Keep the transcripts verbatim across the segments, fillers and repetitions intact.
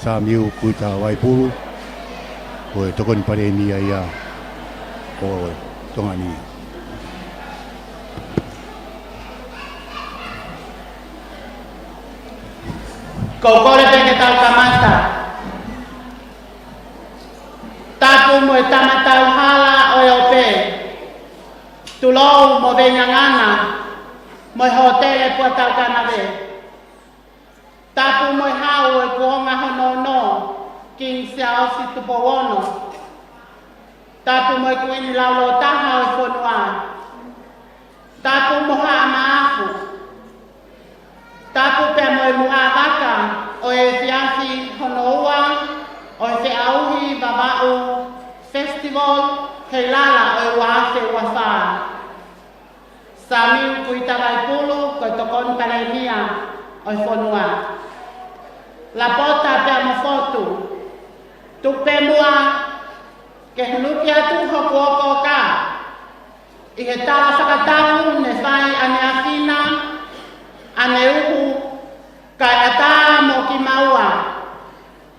Samiu Kuita Vaipulu, ko e Tokoni Palēmia ia ʻo Tonga ni. Ko e kole pē ke tau kamata. Tapu mo e tama tau hala ʻo e ope. Tulou mo Veinangana, mo e hōtele Puatau Kanave. Tapu mo e hau ʻo e kuonga hono ono, King Siaosi Tupou Ono. Tapu mo e Kuini Laulōtaha ʻo e fonua. Tapu mo Haʻa Maʻafu. Tapu pea mo e muʻa vaka ʻo e efiafi hono ua ʻo e Feʻauhi Vavaʻu Festival he lala ʻo e ua afe ua fā. Samiu Kuita Vaipulu, ko e Tokoni Palēmia ʻo e fonua. Lapota pea mo Fotu. Tuku pē muʻa ke huluki atu hoku ʻokoʻoka ʻi he tala fakatapu ne fai ʻaneafi na, ʻaneuhu, kae ʻatā mo kimaua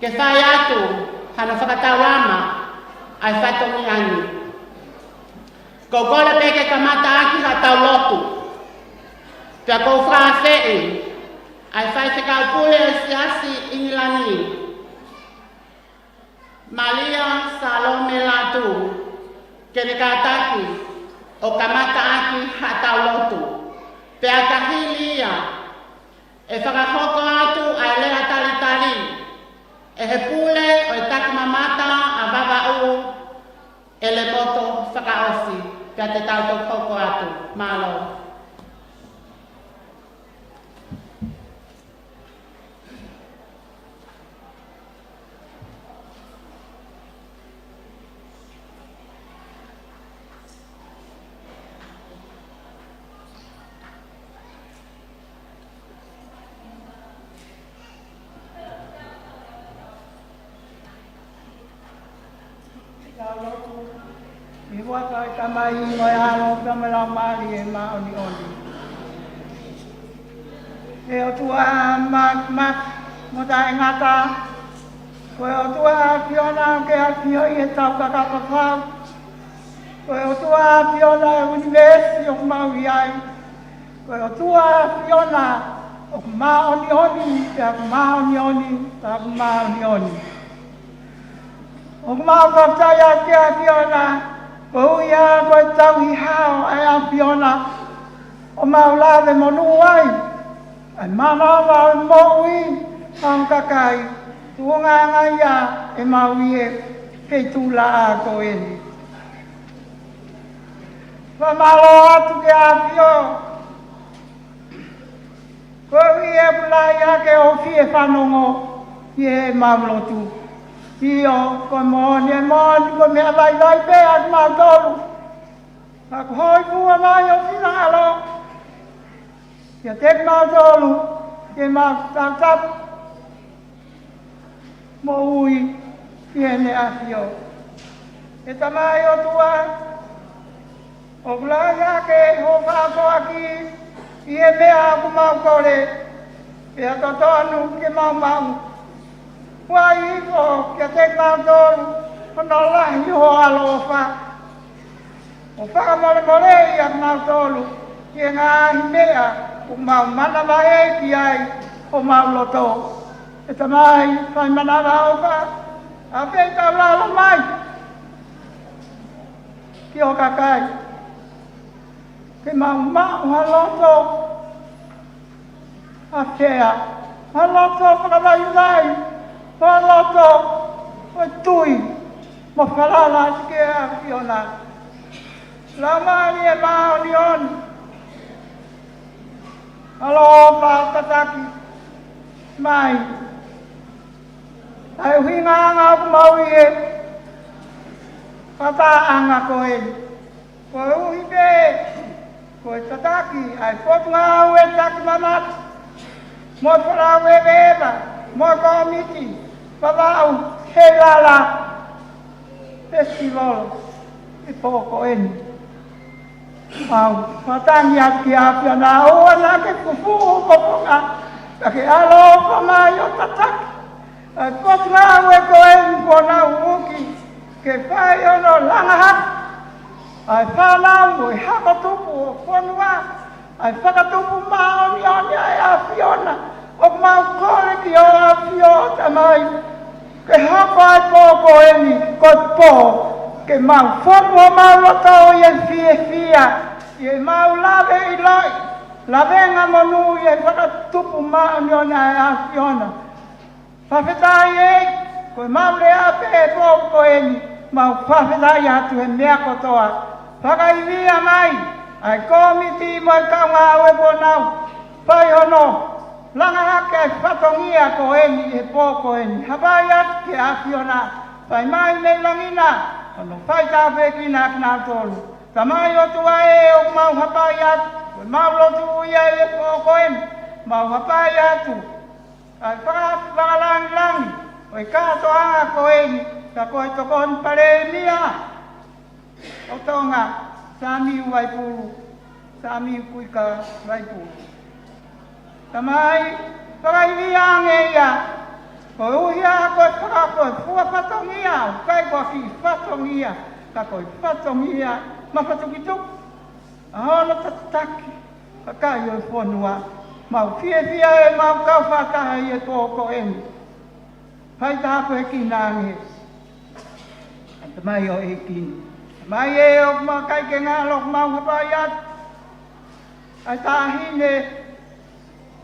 ke fai atu hano fakataulama ʻa e fatongia ni. Ko e kole pē ke kamata ʻaki haʻatau lotu. Pea ʻoku ou fakaafeʻi ʻa e Faifekau Pule ʻo e Siasi ʻIngilani, Malia Salome Latu, ke ne kātaki ʻo kamata ʻaki haʻatau lotu. Pea ka hili ia, ʻe fakahoko atu ʻa e lea talitali ʻe he Pule ʻo e Takimamata ʻa Vavaʻu, ʻElemoto Fakaʻosi, pea te tau toki hoko atu. Mālō. Tau lotu. ʻI he huafa ʻo e Tamai, mo e ʻAlo, pea mo e Laumālie Māʻoniʻoni. ʻE ʻOtua Māfimafi mo Taʻengata, ko e ʻOtua ʻAfiona ʻoku ke ʻafioʻi ʻetau kakapa fau. Ko e ʻOtua ʻAfiona ʻo e ʻunivēsi ʻoku mau ʻi ai. Ko e ʻOtua ʻAfiona ʻoku māʻoniʻoni, pea ʻoku māʻoniʻoni, pea ʻoku māʻoniʻoni. ʻOku mau fakafetaʻi ʻa e ʻAfiona, koeʻuhi ko e tauhi hao ʻa e ʻAfiona, ʻo mau lave monū ai ʻa e manava ʻo e moʻui ʻa e kakai, tuʻunga ia ʻemau ʻi he feituʻulaʻā ko eni. Fakamālō atu ki he ʻAfio, koeʻuhi ʻoku lahi ʻa e ofi ʻe fanongo ʻi heʻemau lotu. ʻIo, ko e moʻoni, ʻe moʻoni, ko e meʻa vaivai pē ʻa kimautolu. Ka kuo hōifua mai ho finangalo kiate kimautolu, ke mau tautapa moʻui ʻi heʻene ʻAfio. ʻE Tamai ʻOtua, ʻoku lahi ʻa e hoʻo fakafoaki ʻi he meʻa ʻoku mau kole, pea totonu ke mau maʻu. Fai hifo kiate kimautolu hono lahi hoʻo ʻaloʻofa, ʻo fakamolemoleʻi ʻa kimautolu ki he ngaahi meʻa ʻoku mau manavahē ki ai homau loto. ʻE Tamai, fai manavaʻofa, ʻa e feitaulalo mai ki ho kakai, ke mau maʻu ha loto ʻafea, ha loto fakavaivai, ha loto ʻo e tui mo falala atu ki he ʻAfiona. Laumālie Māʻoniʻoni, ʻaloʻofa, tataki mai ʻa e ʻuhinga ʻoku mau ʻi he fakatahaʻanga ko eni. Koeʻuhi pē ko e tataki ʻa e Potungāue Takimamata mo e Folau Eveeva mo e Kōmiti Vavaʻu he lala festival ʻi he pō ko eni. Mau fakatangi atu ki he ʻAfiona, ʻoua naʻa ke fufū ho fofonga, ka ke ʻaloʻofa mai ʻo tataki ʻA e potungāue ko eni kuo nau uki ke fai hono langa hake ʻa e fānau mo e hako tupu ʻo e fonua, ʻa e fakatupu māʻoniʻoni ʻa e ʻAfiona. ʻOku mau kole ki hoʻo ʻAfio, Tamai, ke hoko ʻa e pō ko eni ko e pō ke mau fomu homau loto ʻi he fiefia, ʻi heʻemau lave ʻiloʻi, lavengamonū ʻi he fakatupu māʻoniʻoni ʻa e ʻAfiona. Fakafetaʻi ē, ko ʻemau lea pē he pō ko eni, mau fakafetaʻi atu he meʻa kotoa. Fakaivia mai ʻa e kōmiti mo e kau ngāue kuo nau fai hono langa hake ʻa e fatongia ko eni he pō ko eni. Hapai atu ki he ʻAfiona, fai mai mei langi na hono fai tāpuekina kinautolu. Tamai ʻOtua ē, ʻoku mau hapai atu, ko ʻemau lotu ia ʻi he pō ko eni, mau hapai atu ʻa e fakaafe fakalangilangi ʻo e kātoanga ko eni, ka ko e Tokoni Palēmia ʻo Tonga, Samiu Vaipulu, Samiu Kuika Vaipulu. Tamai, fakaivia ange ia, koeʻuhi ko e faka-, ko e fua fatongia, ʻoku ʻikai ko ha kiʻi fatongia, ka ko e fatongia mafatukituki ʻa hono tataki kakai ʻo e fonua. Mau fiefia ʻemau kau fakataha ʻi he pō ko eni. Fai tāpuekina ange ʻa e tamaioʻeiki ni. Tamai ē, ʻoku mau ʻikai ke ngalo, ʻoku mau hapai atu ʻa e taʻahine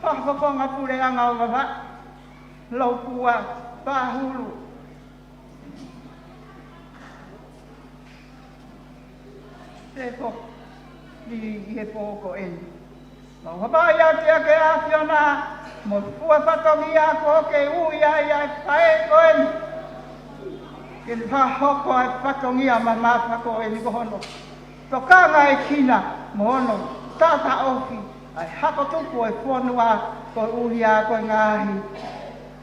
fakafofonga puleʻanga ʻo Vavaʻu, Loukua Pahulu. Te ko ni ʻi he pō ko eni. Mau hapai atu ia ki he ʻAfiona mo e fua fatongia kuo ke ui ai ʻa e faʻē ko eni ke ne fakahoko ʻa e fatongia mamafa ko eni ko hono tokangaekina mo hono tataʻofi ʻa e hako tupu ʻo e fonua koeʻuhi ko e ngaahi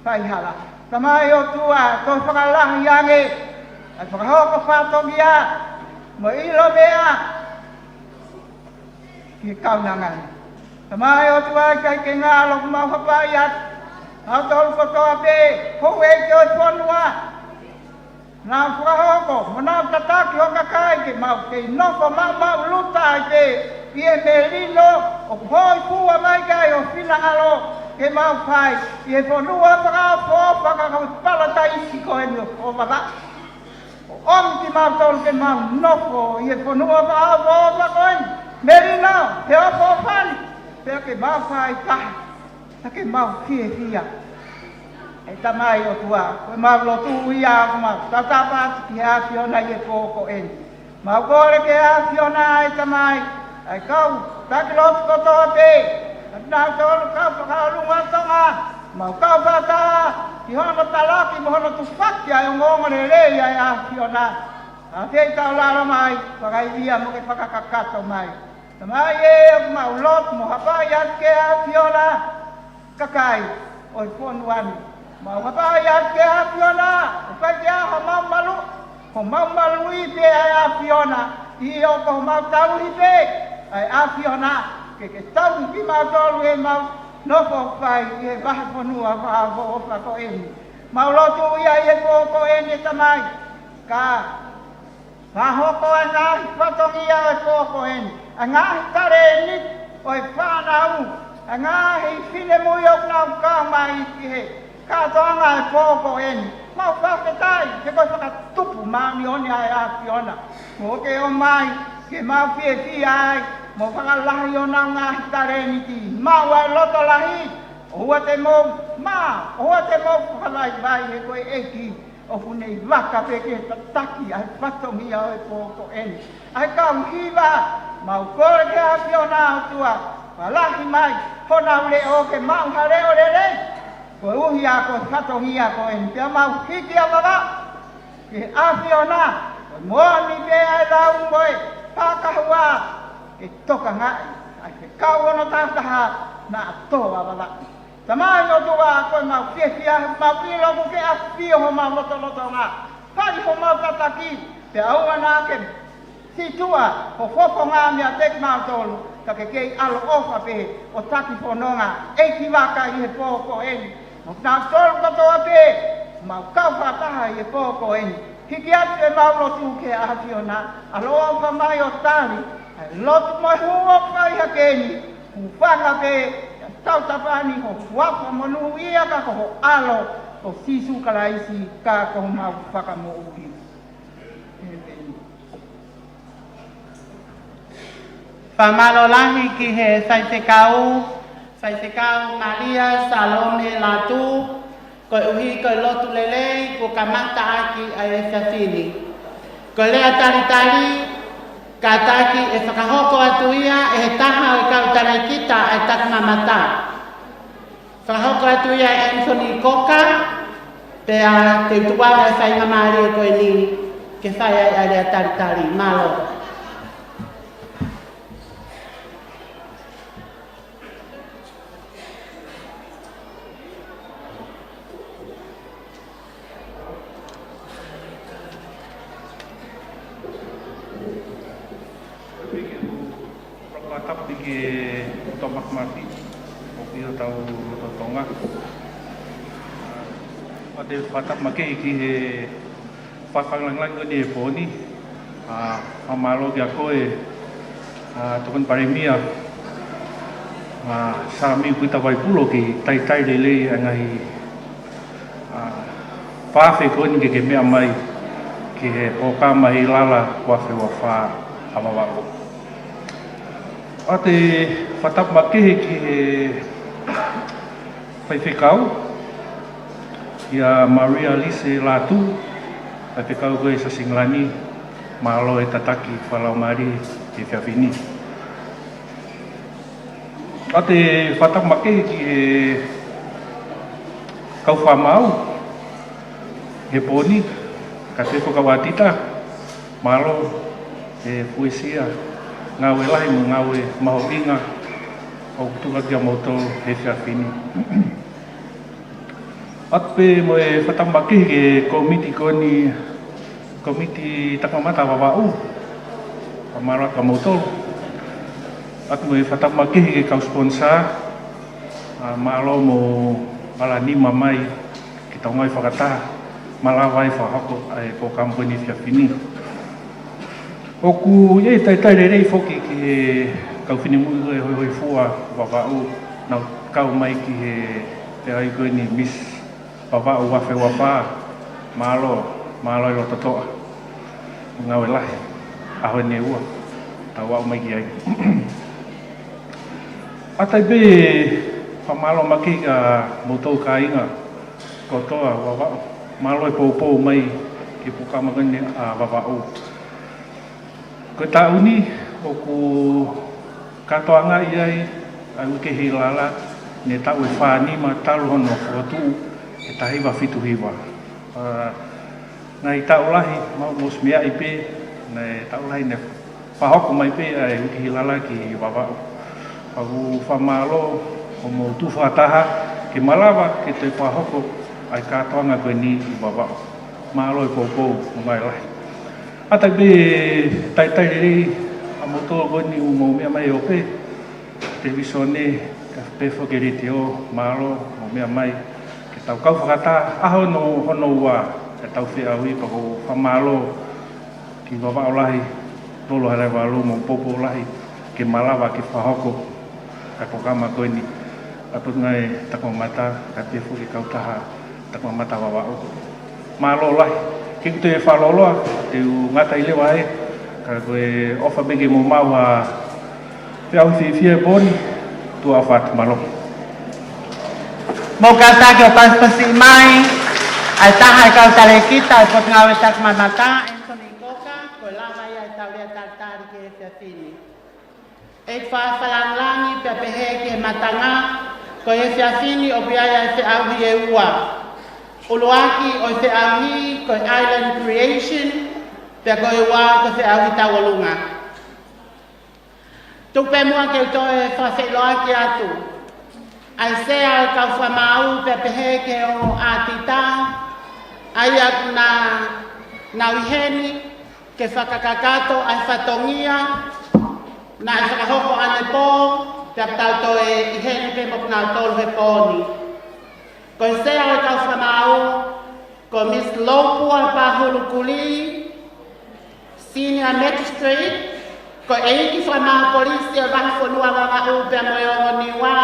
faihala. Tamai ʻOtua, toe fakalahi ange ʻa e fakahoko fatongia mo e ʻilo meʻa ki he kaunanga ni. Tamai ʻOtua, ʻikai ke ngalo, ʻoku mau hapai atu ʻa kinautolu kotoa pē houʻeiki ʻo e fonua, nau fakahoko mo nau tataki ho kakai ke mau kei nofo maʻumaʻuluta ai pē ʻi he melino ʻoku hōifua mai ki ai ho finangalo ke mau fai ʻi he fonua fakaʻofoʻofa, ka ko e palataisi ko eni ʻo Vavaʻu. ʻO ʻomi kimautolu ke mau nofo ʻi he fonua fakaʻofoʻofa ko eni, melino he ʻofoʻofa ni, pea ke mau fai taha, pea ke mau fiefia. ʻE Tamai ʻOtua, ko ʻemau lotu ia, ʻoku mau tautapa atu ki he ʻAfiona ʻi he pō ko eni. Mau kole ki he ʻAfiona, ʻe Tamai, ʻa e kau taki lotu kotoa pē, ʻa kinautolu kau fakaʻolunga Tonga, mau kau fakataha ki hono talaki mo hono tufaki ʻa e ongoongolelei ʻa e ʻAfiona. ʻA e feitaulalo mai, fakaivia mo ke fakakakato mai. Tamai ē, ʻoku mau lotu mo hapai atu ki he ʻAfiona kakai ʻo e fonua ni. Mau hapai atu ki he ʻAfiona, ʻoku ʻikai ke ʻi ai hamau malu, ko homau maluʻi pē ʻa e ʻAfiona, ʻio, ko homau tauhi pē ʻa e ʻAfiona, ke ke tauhi kimautolu ʻi heʻemau nofo fai ʻi he vahefonua fakaʻofoʻofa ko eni. Mau lotu ia ʻi he pō ko eni, ʻe Tamai, ka fakahoko ʻa e ngaahi fatongia ʻo e pō ko eni, ʻa e ngaahi talēniti ʻo e fānau, ʻa e ngaahi finemui ʻoku nau kau mai ki he kātoanga ʻo e pō ko eni. Mau fakafetaʻi he ko e fakatupu māʻoniʻoni ʻa e ʻAfiona. Kuo ke ʻomai ke mau fiefia ai, mo fakalahi honau ngaahi talēniti, maʻu ʻa e loto lahi, ʻoua te mou mā, ʻoua te mou fakavaivai, he ko e ʻEiki ʻoku ne ʻi vaka pē ke tataki ʻa e fatongia ʻo e pō ko eni. ʻA e kau hiva, mau kole ki he ʻAfiona ʻOtua, fakalahi mai honau leʻo ke maʻu ha leʻo lelei, koeʻuhi ko e fatongia ko eni, pea mau hiki ʻa Vavaʻu ki he ʻAfiona, ko e moʻoni pē ʻa e lau mo e fakahua ke tokangaʻi ʻa e fekau hono tahataha naʻa tō ʻa Vavaʻu. Tamai ʻOtua, ko ʻemau fiefia, mau ʻilo ʻoku ke ʻafio homau lotolotonga, fai homau tataki, pea ʻoua naʻa ke sītuʻa ho fofonga meiate kimautolu, ka ke kei ʻaloʻofa pē ʻo taki fononga ʻeikivaka ʻi he pō ko eni mo kinautolu kotoa pē Mau kau fakataha ʻi he pō ko eni. Hiki atu ʻemau lotu ki he ʻAfiona, ʻaloʻofa mai ʻo tali ʻa e lotu mo e hū ʻoku fai hake ni, hūfanga pē ʻi he tautapa ni ho huafa monūʻia ka ko ho ʻAlo ko Sīsū Kalaisi ka ko homau Fakamoʻui. ʻĒmeni. Fakamālō lahi ki he faifekau, Faifekau Malia Salome Lātū, koeʻuhi ko e lotu lelei kuo kamata ʻaki ʻa e efiafi ni. Ko e lea talitali, kātaki ʻe fakahoko atu ia ʻe he taha ʻo e kau talēkita ʻa e takimamata. Fakahoko atu ia ʻe Anthony Coker, pea te u tuku atu ʻa e faingamālie ko eni ke fai ai ʻa e lea talitali. Mālō. Fakatapu ki he ʻOtua Māfimafi, ʻoku ʻi hotau loto Tonga. ʻOatu e fakatapu makehe ki he fakalāngilangi ko eni he pō ni, ʻa, fakamālō kia koe, ʻa, Tokoni Palēmia, ʻa, Sāmiu Kuita Vaipulo, ki he talitali lelei ʻa e ngaahi, ʻa, fakaafeʻi ko eni ke ke meʻa mai ki he polokalama ʻi Lala ua afe ua fā ʻa Vavaʻu. ʻOatu e fakatapu makehe ki he faifekau, ʻia Maria Lise Lātū, faifekau ko ē ʻi Siaʻatounou, mālō e tataki fakalaumālie he efiafi ni. ʻOatu e fakatapu makehe ki he kau fakamaau he pō ni, kae pehē foki kau ʻātita, mālō e fuesia, ngāue lahi mo e ngāue mahuʻinga ʻoku tuku atu kia moutolu he efiafi ni. ʻOatu pē mo e fakatapu makehe ki he kōmiti ko eni, kōmiti takimamata Vavaʻu, fakamālō atu kia moutolu. ʻOatu mo e fakatapu makehe ki he kau sponsor, ʻa, mālō hoʻomou ala nima mai ke tau ngāue fakataha, malava ai fakahoko ʻa e polokalama ko eni he efiafi ni. ʻOku ʻi ai e talitali lelei foki ki he kau finemui ko ē hoihoifua Vavaʻu, naʻa nau kau mai ki he feʻauhi ko eni Miss Vavaʻu ua afe ua fā, mālō, mālō e lototoʻa. Ngāue lahi, ʻaho eni ʻe ua, tau aʻu mai ki ai. ʻOatu ai pē fakamālō makehe kia moutolu kāinga kotoa Vavaʻu. Mālō e poupou mai ki he polokalama ko eni ʻa Vavaʻu. Ko e taʻu ni, ʻoku kātoangaʻi ai ʻa e Uike ʻi Lala, ne taʻu ʻe fā nima talu hono fokotuʻu he taha hiva fitu hiva. ʻA, ngaahi taʻu lahi, mau mos meaʻi pē, ne taʻu lahi ne fakahoko mai pē ʻa e Uike ʻi Lala ki Vavaʻu. ʻOku fakamālō hoʻomou tuʻu fakataha ke malava ke toe fakahoko ʻa e kātoanga ko eni ʻi Vavaʻu. Mālō e poupou mo e ngāue lahi. ʻOatu ai pē talitali lelei ʻa moutolu ko eni ʻoku mou meʻa mai ʻo pē televīsone, kae pehē foki e letiō, mālō hoʻomou meʻa mai ke tau kau fakataha ʻaho hono, hono ua ʻetau feʻauhi, pea ʻoku ou fakamālō ki Vavaʻu Lahi, Lolo Halaevalu mo Poupou Lahi ke malava ke fakahoko ʻa e polokalama ko eni ʻa e Potungāue Takimamata, kae pehē foki e kautaha Takimamata Vavaʻu. Mālō lahi. Ke u toe fakalōloa, te u ngata ʻi leva ē, ka ko e ʻofa pē ke mou maʻu ha feʻauhi fiefia he pō ni, tuʻa ʻofa atu, mālō. Mou kātaki ʻo pasipasi mai ʻa e taha e kau talēkita ʻo e Potungāue Takimamata, Anthony Coker, ko e lava ia ʻetau lea talitali ki he efiafi ni. ʻEiki Fakalāngilangi, pea pehē ki he matanga, ko e efiafi ni ʻoku ʻi ai ʻa e feʻauhi ʻe ua. ʻUluaki ʻo e feʻauhi ko e Island Creation, pea ko e ua ko e feʻauhi tauʻolunga. Tuku pē muʻa ke u toe fakafeʻiloaki atu ʻa e Sea ʻo e kau fakamaau pea pehē ki he ongo ʻātita, ʻa ia ʻoku nau ʻi heni ke fakakakato ʻa e fatongia naʻe fakahoko ʻanepō, pea tau toe ʻi heni pē mo kinautolu he pō ni. Ko e Sea ʻo e kau fakamaau, Puli, Senior Magistrate, ko e ʻEiki Fakamaau Polisi ʻo e Vahefonua Vavaʻu pea mo e Ongo Niua,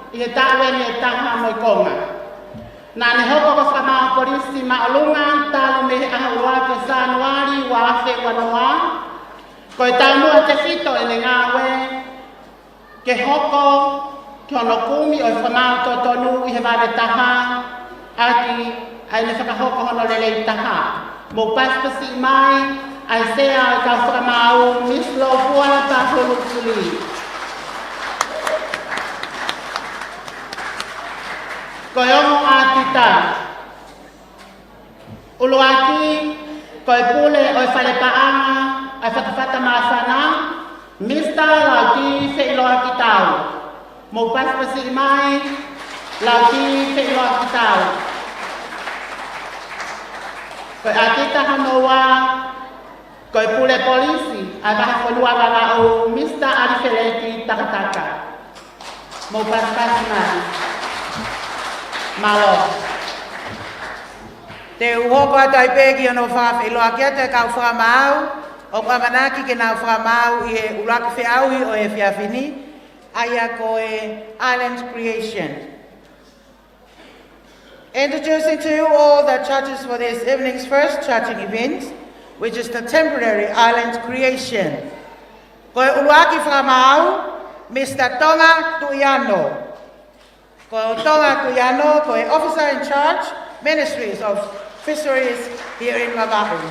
ʻi he taʻu ʻe taha mo e konga. Naʻa ne hoko ko e Fakamaau Polisi māʻolunga talu mei he ʻaho ua ʻo Sānuali ua afe ua noa, ko e taumuʻa tefito ʻene ngāue, ke hoko ki hono kumi ʻo e fakamaau totonu ʻi he vave taha, ʻaki ʻa ʻene fakahoko hono lelei taha. Mou pasipasi mai ʻa e Sea ʻo e kau Fakamaau, Miss Lopua Tahulu Puli. Ko e ongo ʻātita. ʻUluaki, ko e Pule ʻo e Fale Paʻanga ʻa e Fatafata Māfana, Mister Lauti Feʻiloakitau. Mou pasipasi mai, Lauti Feʻiloakitau. Ko e ʻātita hono ua, ko e Pule Polisi ʻa e Vahefonua Vavaʻu, Mister ʻAlifeleti Takataka. Mou pasipasi mai. Mālō. Te u hoko atu ai pē ki hono fakafeʻiloaki atu e kau fakamaau, ʻoku ʻamanaki ke nau fakamaau ʻi he ʻuluaki feʻauhi ʻo e efiafi ni, ʻa ia ko e Island Creation. Introducing to you all the judges for this evening's first judging event, which is the temporary Island Creation. Ko e ʻuluaki fakamaau, Mister Tonga Tuiano. Ko Tonga Tuiano, ko e Officer in Charge, Ministries of Fisheries here in Vavaʻu.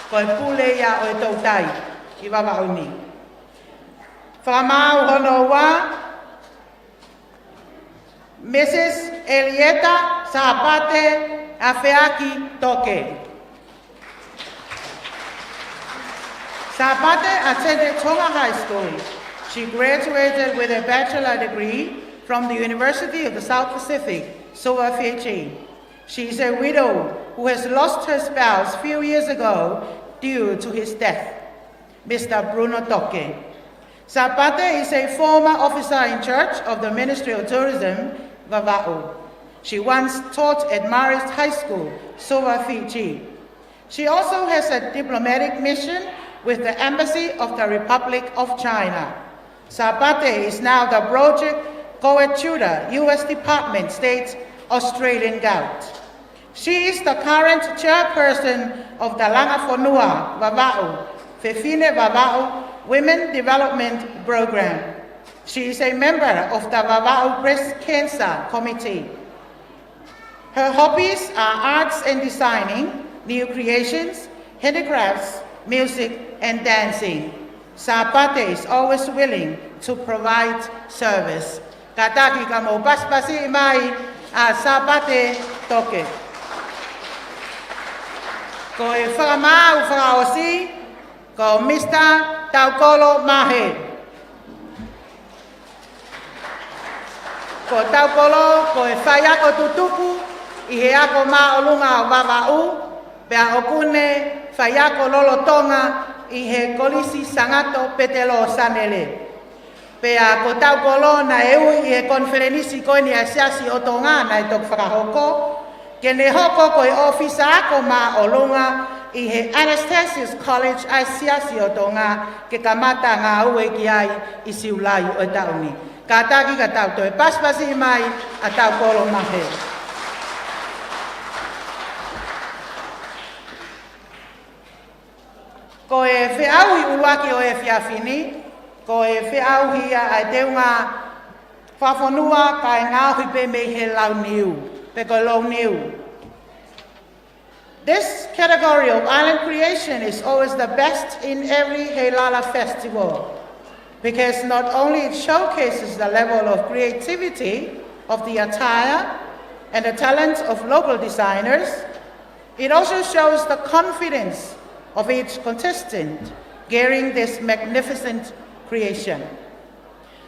Ko e pule ia ʻo e toutai ʻi Vavaʻu ni. Fakamaau hono ua, Missus Elieta Sapate Afeaki Toke. Sapate attended Tonga High School. She graduated with a bachelor degree from the University of the South Pacific, Suva, Fiji. She is a widow who has lost her spouse few years ago due to his death, Mister Bruno Toke. Sapate is a former officer in charge of the Ministry of Tourism, Vavaʻu. She once taught at Marist High School, Suva, Fiji. She also has a diplomatic mission with the Embassy of the Republic of China. Sapate is now the project co-tutor, U S Department, States, Australian Gout. She is the current chairperson of the Langa Fonua Vavaʻu, Fefine Vavaʻu Women Development Program. She is a member of the Vavaʻu Breast Cancer Committee. Her hobbies are arts and designing, new creations, handicrafts, music, and dancing. Sapate is always willing to provide service. Kātaki ka mou pasipasi mai ʻa Sapate Toke. Ko e fakamaau fakaʻosi, ko Mister Taukolo Mahe. Ko Taukolo, ko e faiako tutupu ʻi he Ako Māʻolunga ʻo Vavaʻu, pea ʻoku ne faiako lolotonga ʻi he Kolisi Sangato Petelo Sanele. Pea ko Taukolo naʻe ui ʻi he konifelenisi ko eni ʻa e Siasi ʻo Tonga naʻe toki fakahoko, ke ne hoko ko e ʻōfisa ako māʻolunga ʻi he Anastasius College ʻa e Siasi ʻo Tonga, ke kamata ngāue ki ai ʻi Siulai ʻo e taʻu ni. Kātaki ka tau toe pasipasi mai ʻa Taukolo Mahe. Ko e feʻauhi ʻuluaki ʻo e efiafi ni, ko e feʻauhi ia ʻa e teunga fakafonua kae ngaohi pē mei he launiu, pe ko e louniu. This category of island creation is always the best in every Heilala festival, because not only it showcases the level of creativity of the attire and the talents of local designers, it also shows the confidence of each contestant carrying this magnificent creation.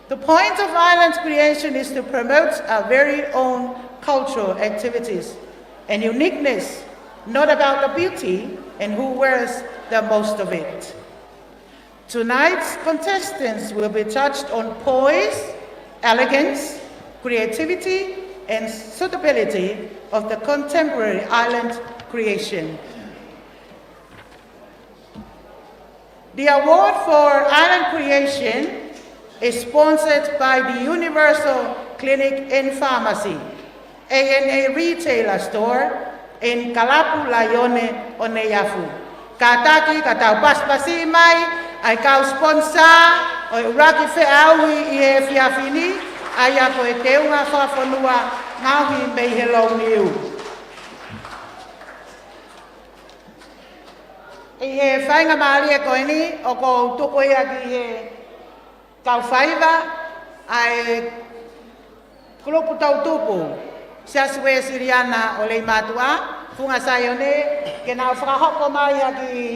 The point of island creation is to promote our very own cultural activities and uniqueness, not about the beauty and who wears the most of it. Tonight's contestants will be judged on poise, elegance, creativity, and suitability of the contemporary island creation. The award for Island Creation is sponsored by the Universal Clinic and Pharmacy, A N A Retailer Store, and Kalapu Laione ʻo Neiafu. Kātaki ka tau pasipasi mai ʻa e kau sponsor ʻo e ʻuluaki feʻauhi ʻi he efiafi ni, ʻa ia ko e teunga fakafonua ngaohi mei he Louniu. ʻI he faingamālie ko eni, ʻoku ou tuku ia ki he kau faiva ʻa e kulupu toʻutupu Siasi Uēsiliana ʻo Leimātuʻa, Funga Saione, ke nau fakahoko mai ha kiʻi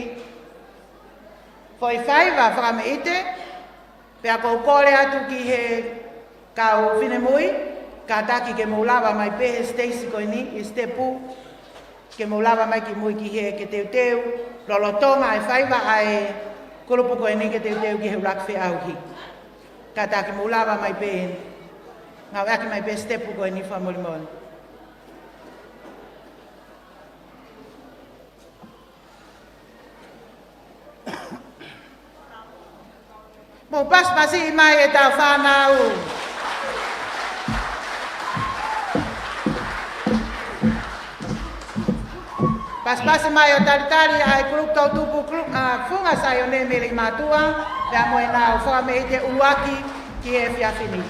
foʻi faiva fakameʻite, pea ʻoku ou kole atu ki he kau finemui, kātaki ke mou lava mai pē he siteisi ko eni ʻi he sitepu, ke mou lava mai ki mui ki hē ke teuteu lolotonga e faiva ʻa e kulupu ko eni ke teuteu ki he ʻuluaki feʻauhi. Kātaki mou lava mai pē, ngāueʻaki mai pē sitepu ko eni fakamolemole. Mou pasipasi mai ʻetau fānau. Pasipasi mai ʻo talitali ʻa e kulupu toʻutupu kulupu, ʻa, Funga Saione mei Leimātuʻa, pea mo ʻenau fakameʻite ʻuluaki ki he efiafi ni.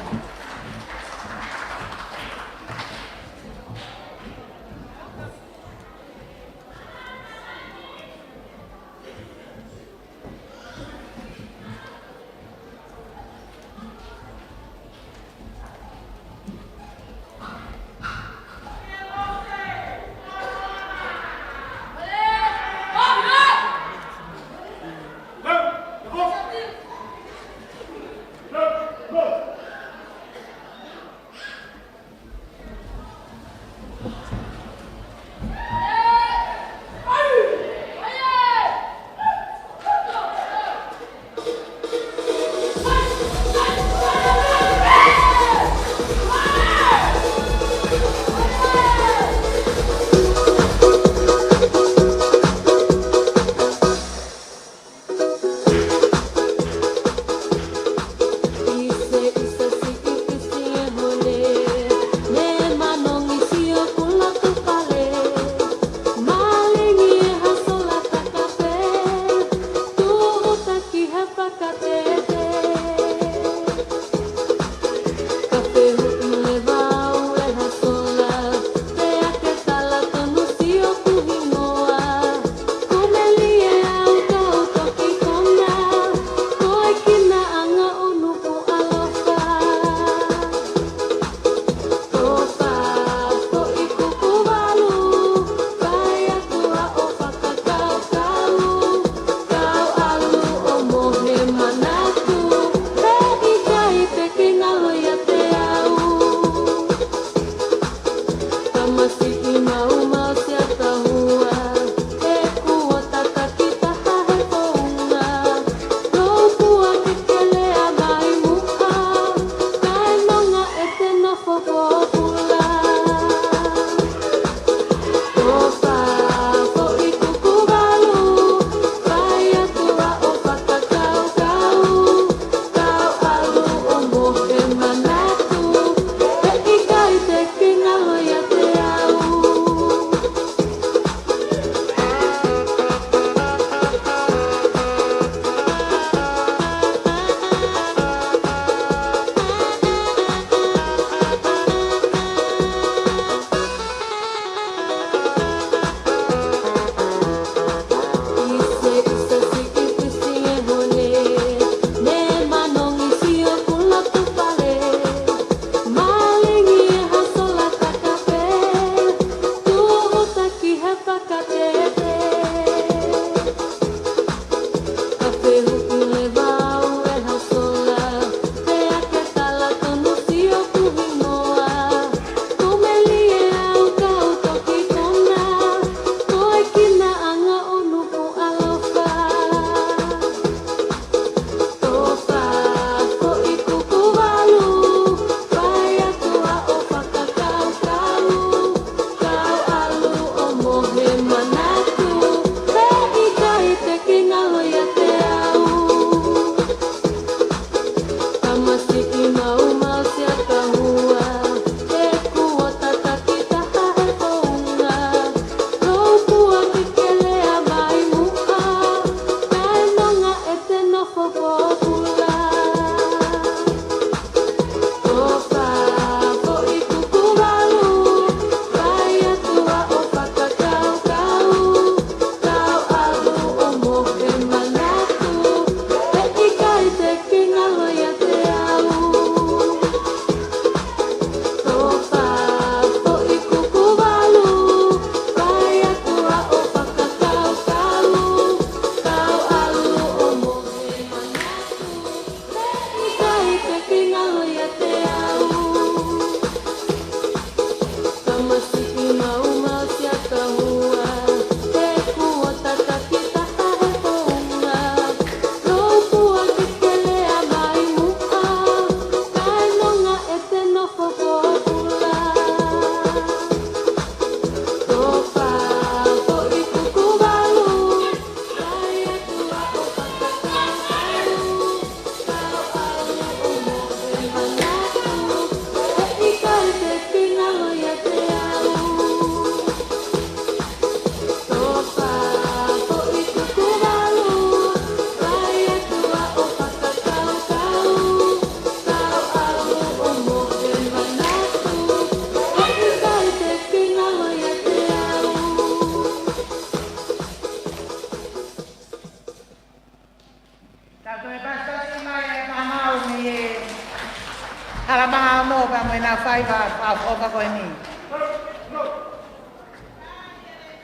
Faiva fakaʻofoʻofa ko eni.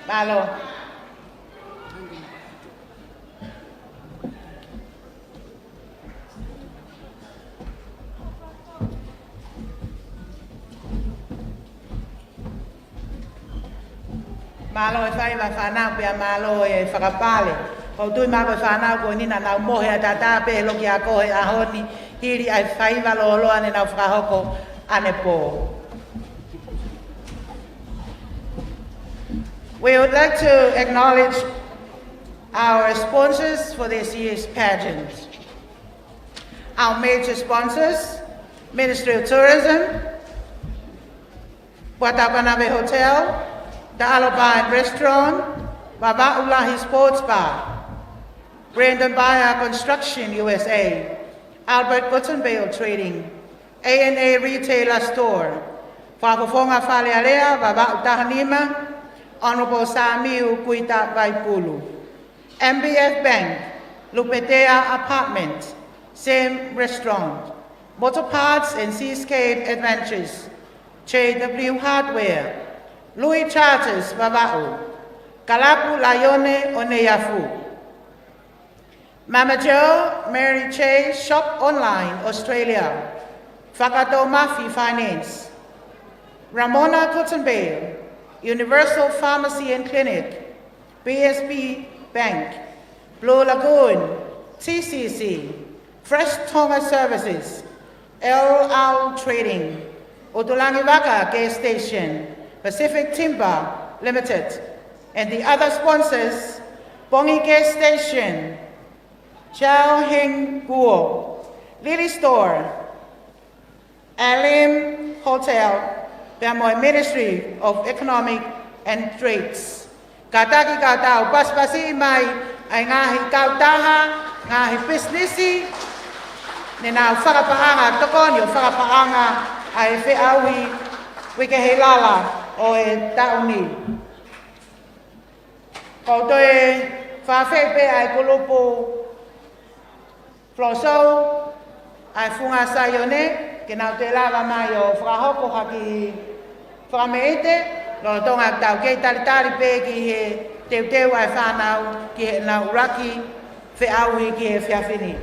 Mālō. Mālō e faiva fānau pea mālō e fakapale. ʻOku ou tui mai ko e fānau ko eni naʻa nau mohe ʻataʻatā pē he loki ako he ʻaho ni, hili ʻa e faiva lōloa ne nau fakahoko ʻanepō. We would like to acknowledge our sponsors for this year's pageant. Our major sponsors, Ministry of Tourism, Puataukanave Hotel, The Alibi Restaurant, Vavaʻu Lahi Sports Bar, Brandon Buyer Construction U S A, Albert Cotton Bale Trading, A and A Retailer Store, Fakafofonga Fale Alea, Vavaʻu Tahanima, Honourable Samiu Kuita Vaipulu. M B F Bank, Lupetea Apartment, Sam Restaurant, Motor Parts and Seascape Adventures, J W Hardware, Louis Charters Vavaʻu, Kalapu Laione ʻo Neiafu. Mama Joe, Mary Chase Shop Online Australia, Fakatomafi Finance, Ramona Cotton Bale, Universal Pharmacy and Clinic, B S B Bank, Blue Lagoon, T C C, Fresh Tonga Services, L R Trading, ʻUtulangivaka Gas Station, Pacific Timber Limited, and the other sponsors, Pongi Gas Station, Chao Heng Guo, Lily Store, Alim Hotel, pea mo e Ministry of Economic and Trades. Kātaki ka tau pasipasiʻi mai ʻa e ngaahi kautaha, ngaahi pisinisi, ne nau fakapaʻanga, tokoni ʻo fakapaʻanga ʻa e feʻauhi Uike Heilala ʻo e taʻu ni. ʻOku ou toe fakaafeʻi pē ʻa e kulupu Flow Show, ʻa e Funga Saione, ke nau toe lava mai ʻo fakahoko ha kiʻi fakameʻite, lolotonga ʻetau kei talitali pē ki he teuteu ʻa e fānau ki heʻenau ʻuluaki feʻauhi ki he efiafi ni.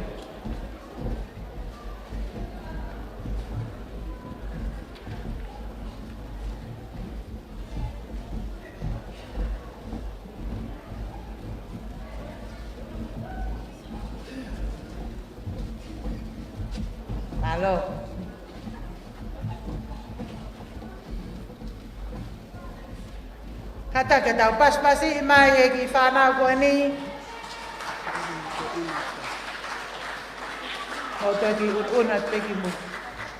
Mālō. Kātaki ke tau pasipasiʻi mai e kiʻi fānau ko eni. ʻO toki ʻunuʻunu pē ki mui.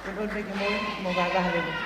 ʻUnuʻunu pē ki mui, mo vavahe lelei.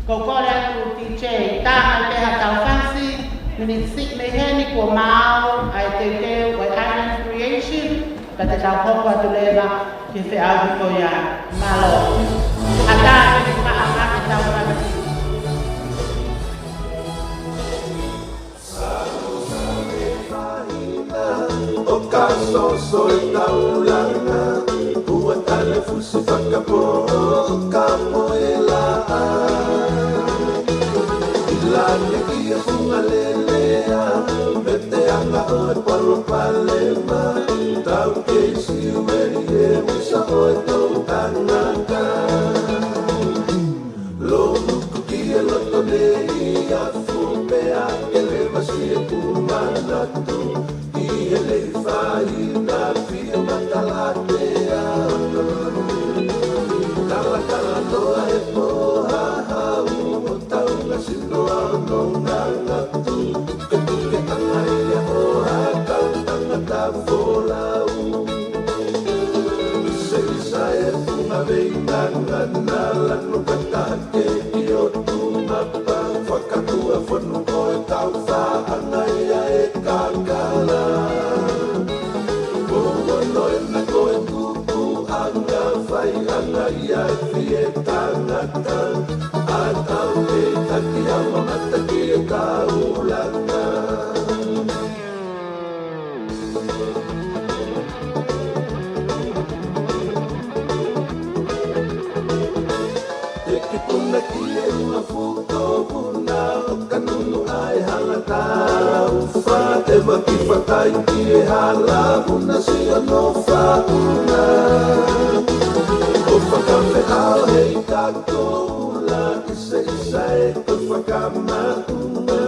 Ko e kole atu D J, tā mai pē ha tau fasi, miniti siʻi mei heni kuo maau ʻa e teuteu ʻo e Island Creation, ka te tau hoko atu leva ki he feʻauhi ko ia. Mālō. ʻAtā ke maʻa ʻa e tau fasi. ʻO ka soso e taulanga, ua tale fusi fakapō, ʻo ka moe laʻā. ʻI lani ki he funga lelea, mete anga ʻo e palopalema, tau kei siu e misa ʻo e toʻutangata. Lou nuku ki he loto nei, a fupea ke leva si e kumanatu. ʻI he lei fai na fio matalatea. Kalakala noa e pō hahau, ʻo taunga sino ʻo nonga ngatu. Ke tuke anga ia ʻo ha kau tangata folau. Isa, isa e funga veinga ngana lanu katake ki o tu mapa. Fakatua fonu ko e tau faʻanga ia e kakala. Ko ono ena ko e kuku anga fai anga ia e fie tangata. A tau ke taki a mamata ki e taulanga. Te kipuna ki e ua fuko puna ʻo ka nunu ʻa e hala tau fa te maki fatai ki e hala puna si ono fa puna. ʻO fakafe ʻao hei kako la ʻIsa, ʻisa e ko fakamaʻunga,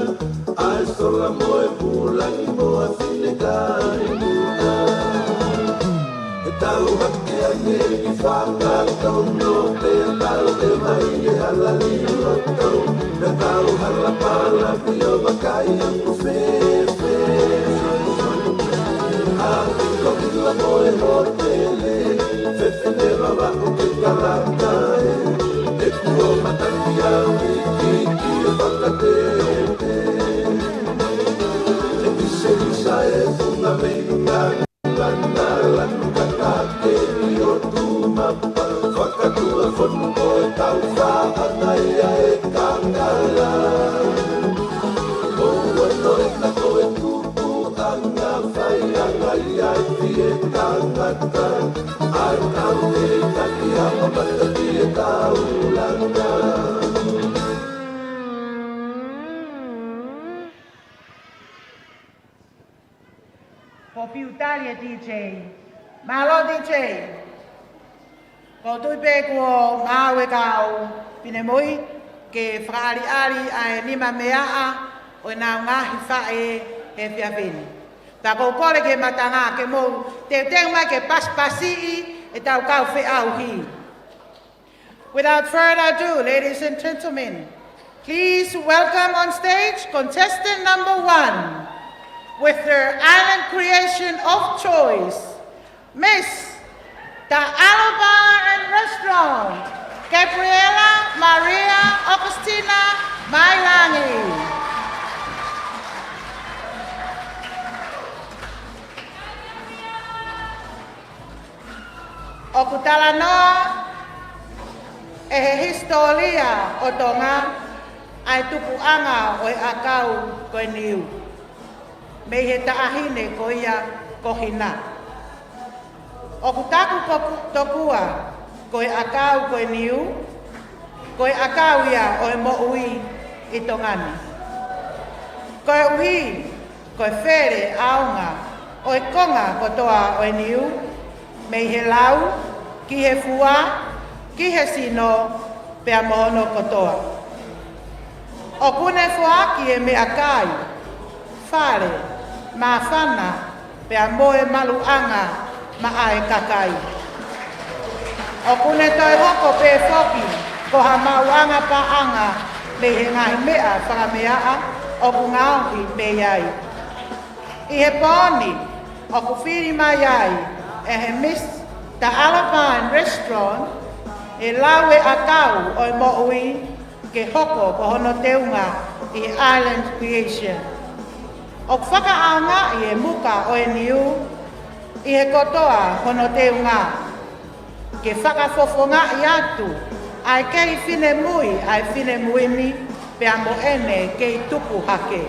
ʻa e sola mo e pulaki mo e fine kai muʻa. He tau hake ange ki fanga tono, pea tau e mai e hala liloto, pea tau hala pala pio vakai aku fefe. ʻA ko ila mo e hotele, fefe ne lava o ke kalaka e, e kuo mataki au i ki ki e fakatete. Te kise kisa e funga mei ngā ngana lanu kakake i o tu mapa. Fakatua fonu ko e tau faʻanga ia e kakala. Ko ua noena ko e tupu anga fai anga ia e fie tangata. ʻA e tau e taki hama mata ki e taulanga. Ko piutali e D J. Mālō D J. Ko tui pē kuo maau e kau finemui ke fakaʻaliʻali ʻa e nima meaʻa ʻo e nau ngaahi faʻē he efiafi ni. Ka ʻoku ou kole ki he matanga ke mou teuteu mai ke pasipasiʻi e tau kau feʻauhi. Without further ado, ladies and gentlemen, please welcome on stage contestant number one with her island creation of choice, Miss Taʻalo Bar and Restaurant, Gabriela Maria Augustina Mailangi. ʻOku talanoa ʻe he hisitōlia ʻo Tonga ʻa e tupuʻanga ʻo e ʻakau ko e niu mei he taʻahine ko ia ko Hina. ʻOku taku ko ku-, tokua ko e ʻakau ko e niu, ko e ʻakau ia ʻo e moʻui ʻi Tonga ni. Koeʻuhi ko e fele ʻaonga ʻo e konga kotoa ʻo e niu, mei he lau, ki he fua, ki he sino, pea mo hono kotoa. ʻOku ne foaki e meʻakai, fale, māfana, pea mo e maluʻanga maʻa e kakai. ʻOku ne toe hoko pē foki ko ha maʻuʻanga paʻanga mei he ngaahi meʻa fakameaʻa ʻoku ngaohi mei ai. ʻI he pō ni, ʻoku fili mai ai ʻe he Miss Taʻalo Bar and Restaurant, ʻE lau e ʻakau ʻo e moʻui ke hoko ko hono teunga ʻi he Island Creation. ʻOku fakaʻaongaʻi e muka ʻo e niu ʻi he kotoa hono teunga, ke fakafofongaʻi atu ʻa e kei finemui ʻa e finemui ni pea mo ʻene kei tupu hake.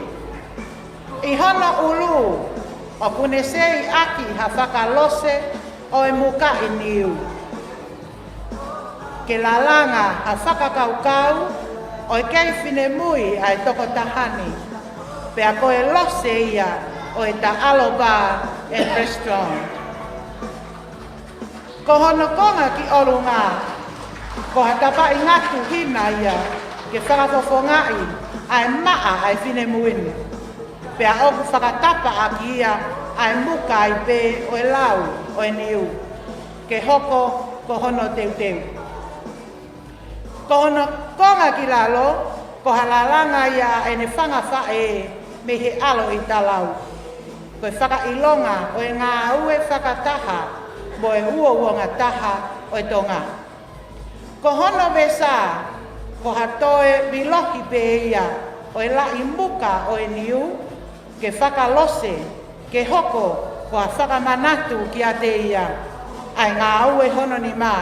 ʻI hono ʻulu, ʻoku ne seiʻaki ha fakalose ʻo e mukaʻi niu, ke lalanga ha fakakaukau ʻo e kei finemui ʻa e tokotaha ni, pea ko e lose ia ʻo e Taʻalo Bar and Restaurant. Ko hono konga ki ʻolunga, ko ha tapaʻi ngatu hina ia ke fakafofongaʻi ʻa e maʻa ʻa e finemui ni, pea ʻoku fakatapa ʻaki ia ʻa e muka ai pē ʻo e lau ʻo e niu ke hoko ko hono teuteu. Ko hono konga ki lalo, ko ha lalanga ia ʻa ʻene fanga faʻē mei he ʻAlo ʻi Talau. Ko e fakaʻilonga ʻo e ngāue fakataha mo e uouangataha ʻo e Tonga. Ko hono vesa, ko ha toe vilohi pē ia ʻo e laʻi muka ʻo e niu, ke fakalose, ke hoko ko ha fakamanatu kiate ia ʻa e ngāue hono nima,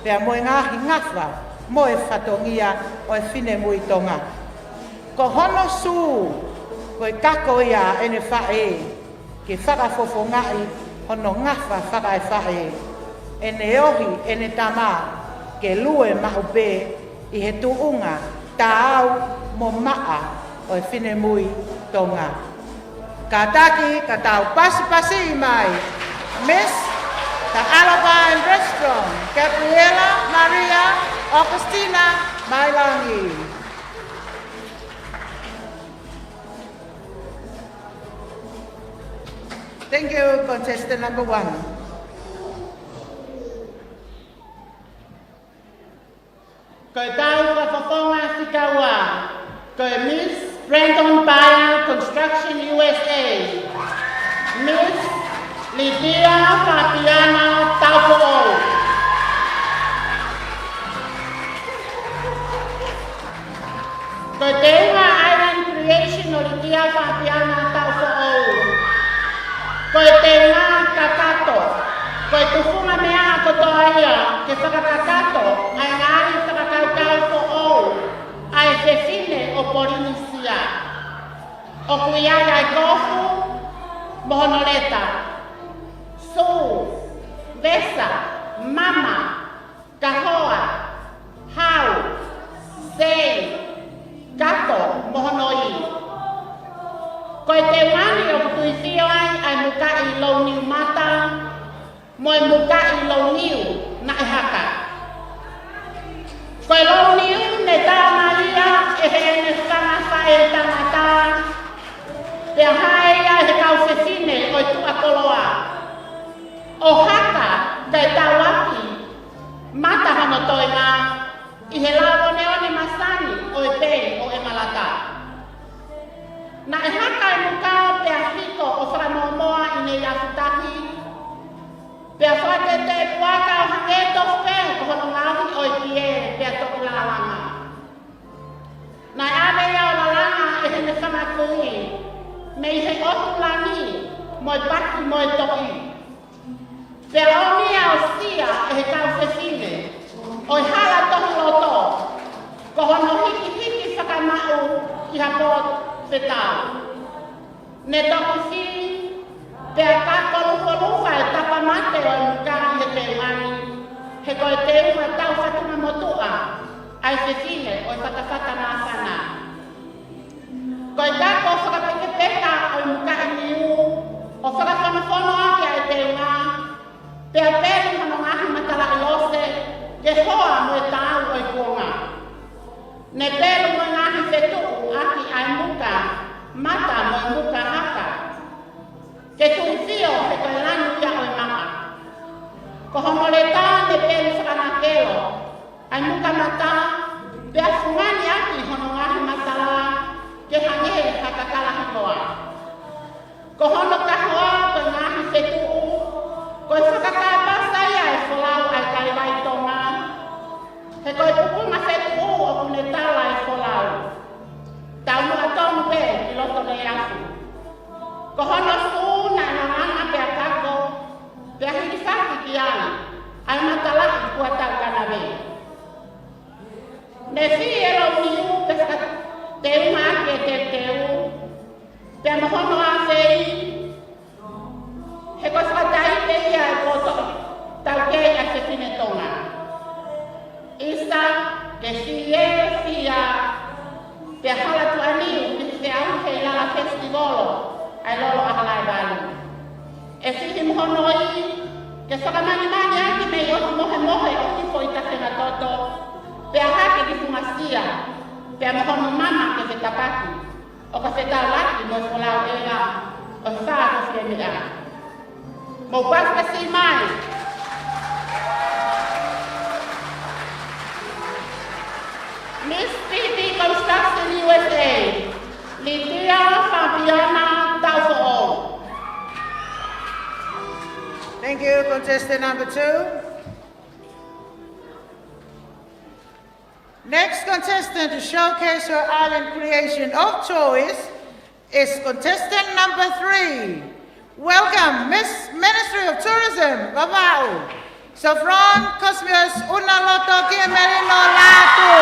pea mo e ngaahi ngafa mo e fatongia ʻo e finemui Tonga. Ko hono sū, ko e kako ia ʻene faʻē, ke fakafofongaʻi hono ngafa fakaefaʻē, ʻene ohi ʻene tama, ke lue maʻu pē ʻi he tuʻunga taau mo maʻa ʻo e finemui Tonga. Kātaki ka tau pasipasi mai Miss Taʻalo Bar and Restaurant, Gabriella Maria Augustina Mailangi. Thank you, contestant number one. Ko e tau fakafofonga fika ua, ko e Miss Brandon Byer Construction U S A, Miss Lydia Fabiana Taupoʻou. Ko e teunga Island Creation ʻo Lydia Fabiana Taupoʻou, ko e teunga kakato, ko e tufunga meʻa kotoa ia ke fakakakato ʻa e ngaahi fakakaukau foʻou ʻa e fefine ʻo Polinisia. ʻOku ʻi ai ʻa e kofu mo hono leta, sū, vesa, mama, kahoa, hau, sei, kato mo hono ī. Ko e teunga ni ʻoku tuifio ai ʻa e mukaʻi louniu mata mo e mukaʻi louniu naʻe haka. Ko e louniu ne tau mai ia ʻe heʻene fanga faʻē tangata, pea hae ia ʻe he kau fefine ʻo e tuʻa koloa ʻo haka kae tauaki mata hono toenga ʻi he lau oneone masani ʻo e pei ʻo ʻEmalata. Naʻe haka e muka pea hiko ʻo fakamōmoa ʻi Nei Afutahi, pea fakateteʻi puaka ʻo hangē tofu pē ko hono ngaohi ʻo e pie pea toki lalanga. Naʻe ʻave ia ʻo lalanga ʻe heʻene fanga kui mei he ʻotu langi mo e paki mo e toʻi. Pea ʻomi ia ʻo sia ʻe he kau fefine ʻo e hala tohi loto, ko hono hikihiki fakamaʻu ki ha potu fetau. Ne toki fī, pea kakolufalufa e tapa mate ʻo e muka ʻi he teunga ni, he ko e teunga tau fatunga motuʻa ʻa e fefine ʻo e fatafata māfana. Ko e kako fakapekepeka ʻo e mukaʻi niu ʻo fakafonofono ʻaki ʻa e teunga, pea pelu hono ngaahi matalaʻi lose ke hoa mo e taau ʻo e kuonga. Ne pelu mo e ngaahi fetuʻu ʻaki ʻa e muka mata mo e muka haka, ke tuifio he ko e lanu ia ʻo e maʻa. Ko hono leta ne pelu fakanakelo ʻa e muka mata, pea fungani ʻaki hono ngaahi matala ke hangē ha kakala hingoa. Ko hono kahoa ko e ngaahi fetuʻu, ko e fakakāpasa ia e folau ʻa e kaivai Tonga. teuteu, pea mo hono ʻafeʻi, he ko e fakataite ia ʻo e poto taukei ʻa e fefine Tonga. ʻIsa, ke fie, fia, pea hala tuʻaniu, ʻi he feʻauhi ʻi he Lala Festival ʻa e Lolo ʻAhalaevalu. ʻE fihi mo hono ʻi, ke fakamanimani ʻaki mei ʻosi mohemohe ʻo hifo ʻi Tafengatoto, pea hake ki Fungasia, pea mo hono mama ke fetapaki, ʻo ka fetaulaki mo e folau ʻeva ʻo e fā ko Fiemia. Mou pasipasi mai. Miss P B Construction U S A, Lydia Fabiana Taufoʻou. Thank you, contestant number two. Next contestant to showcase her island creation of choice is contestant number three. Welcome, Miss Ministry of Tourism, Vavaʻu, Savron Cosmius Unaloto Kiamelino Lātū.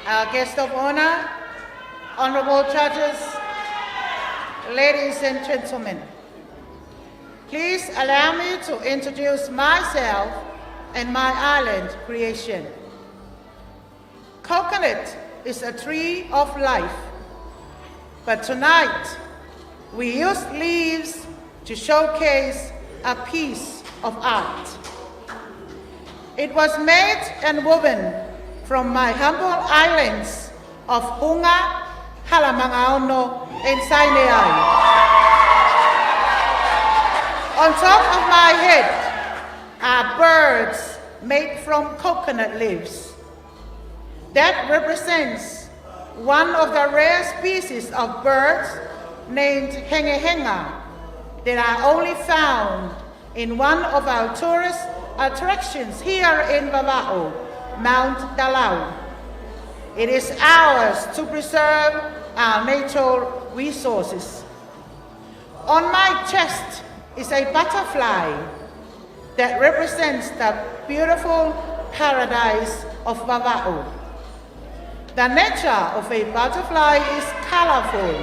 Our guest of honor, honorable judges, ladies and gentlemen, please allow me to introduce myself and my island creation. Coconut is a tree of life, but tonight we use leaves to showcase a piece of art. It was made and woven from my humble islands of Hunga, Halamangaono, and Saineai. On top of my head are birds made from coconut leaves. That represents one of the rare species of birds named hengehenga that are only found in one of our tourist attractions here in Vavaʻu, Mount Talau. It is ours to preserve our natural resources. On my chest is a butterfly that represents the beautiful paradise of Vavaʻu. The nature of a butterfly is colorful,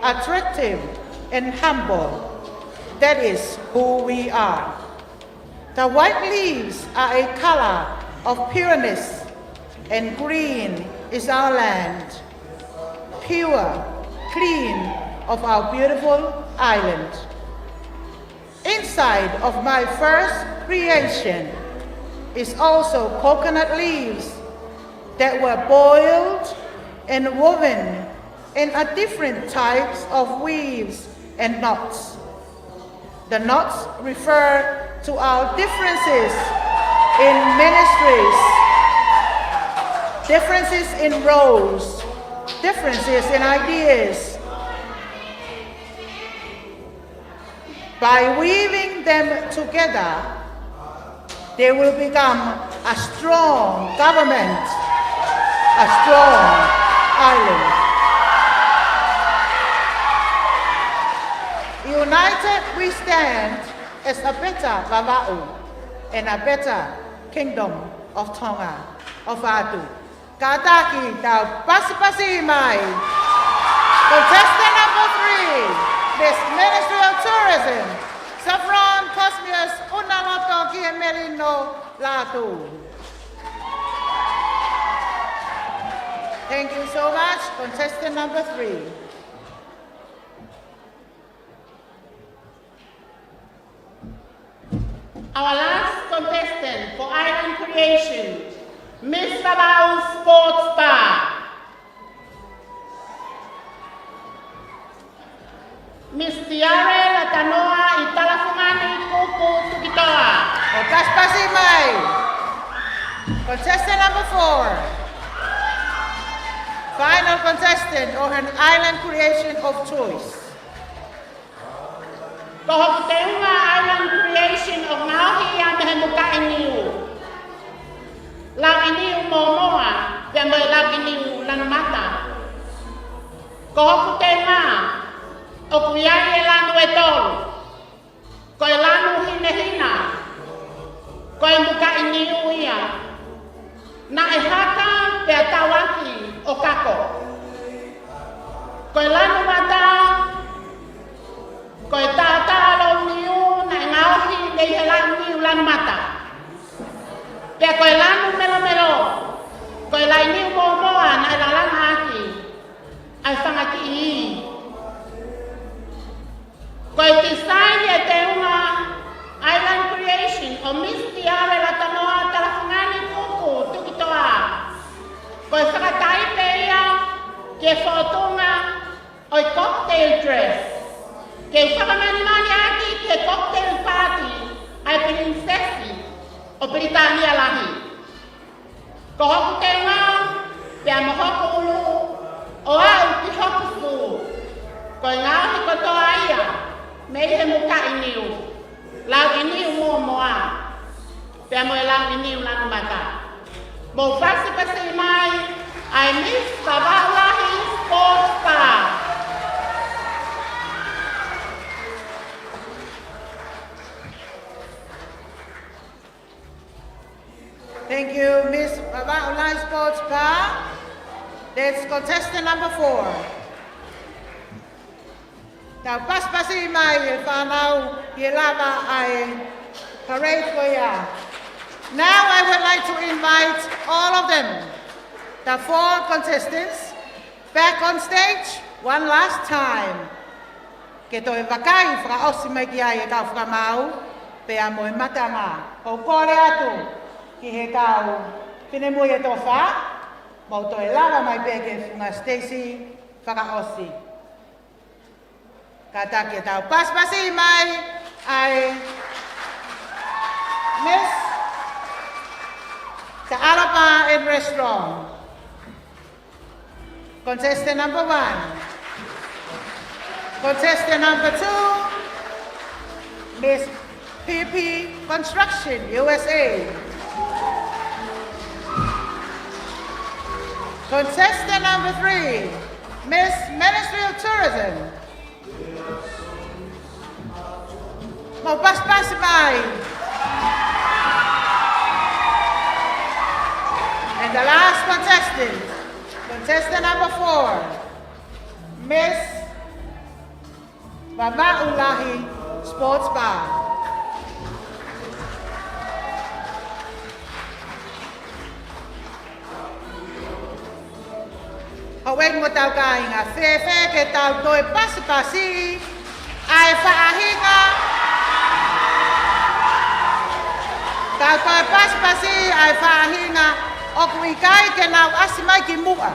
attractive, and humble. That is who we are. The white leaves are a color of pureness, and green is our land. Pure, clean of our beautiful island. Inside of my first creation is also coconut leaves that were boiled and woven in a different types of weaves and knots. The knots refer to our differences in ministries, differences in roles, differences in ideas. By weaving them together, they will become a strong government, a strong island. United we stand as a better Vavaʻu and a better Kingdom of Tonga, ʻofa atu. Kātaki tau pasipasi mai. Contestant number three, Miss Ministry of Tourism, Savron Cosmius Unaloto Kiamelino Lātū. Thank you so much, contestant number three. Our last contestant for island creation, Miss Vavaʻu Sports Bar, Miss Tiare Latanoa ʻi Talafungani Kuku Tukitoa. ʻO pasipasi mai. Contestant number four. Final contestant or an island creation of choice. Ko hoku teunga island creation ʻoku ngaohi ia mei he mukaʻi niu. Langi niu mōmoa, pea mo e langi niu lanu mata. Ko hoku teunga, ʻoku ʻi ai e lanu ʻe tolu. Ko e lanu hinehina, ʻi he laʻi niu lanu mata. Pea ko e lanu melomelo, ko e laʻi niu mōmoa naʻe lalanga ʻaki ʻa e fanga kiʻi ī. Ko e tisaini ʻa e teunga Island Creation ʻo Miss Tiare Latanoa Talafungani Kuku Tukitoa. Ko e fakataipe ia ki he fōtunga ʻo e cocktail dress, ke fakamanimani ʻaki ki he cocktail party ʻa e Pilinisesi ʻo Pilitānia Lahi. Ko hoku teunga, pea mo hoku ʻulu, ʻo aʻu ki hoku sū, ko e ngaohi kotoa ia mei he mukaʻi niu, laʻi niu mōmoa, pea mo e laʻi niu lanu mata. Mou pasipasi mai ʻa e Miss Vavaʻu Lahi Sports Bar. Thank you, Miss Vavaʻu Lahi Sports Bar. That's contestant number four. Tau pasipasi mai e fānau ʻi he lava ʻa e parade ko ia. Now I would like to invite all of them, the four contestants, back on stage one last time. Ke toe vakai fakaʻosi mai ki ai e kau fakamaau, pea mo e matanga. ʻOku ou kole atu ki he kau finemui ʻe toko fā, mou toe lava mai pē ki he funga siteisi fakaʻosi. Kātaki ke tau pasipasi mai ʻa e Miss Taʻalo Bar and Restaurant. Contestant number one. Contestant number two, Miss P P Construction, U S A. Contestant number three, Miss Ministry of Tourism. Mou pasipasi mai. And the last contestant, contestant number four, Miss Vavaʻu Lahi Sports Bar. Houʻeiki mo hotau kāinga, fēfē ke tau toe pasipasi ʻa e faʻahinga, tau toe pasipasi ʻa e faʻahinga ʻoku ʻikai ke nau ʻasi mai ki muʻa.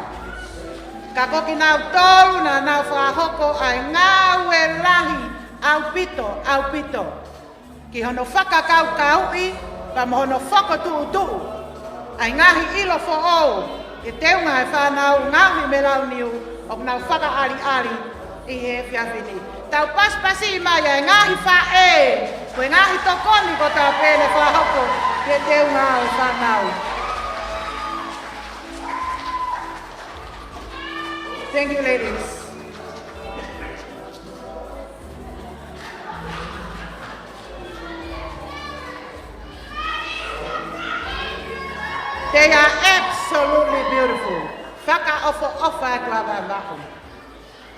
Ka ko kinautolu naʻa nau fakahoko ʻa e ngāue lahi ʻaupito, ʻaupito, ki hono fakakaukauʻi, pea mo hono fokotuʻutuʻu ʻa e ngaahi ʻilo foʻou ʻi he teunga ʻa e fānau ngaohi mei he laʻi niu ʻoku nau fakaʻaliʻali ʻi he efiafi ni. Tau pasipasi mai ʻa e ngaahi faʻē, ko e ngaahi tokoni kotoa pē ne fakahoko ki he teunga ʻo e fānau. Thank you, ladies. They are absolutely beautiful. Fakaʻofoʻofa atu ʻa Vavaʻu.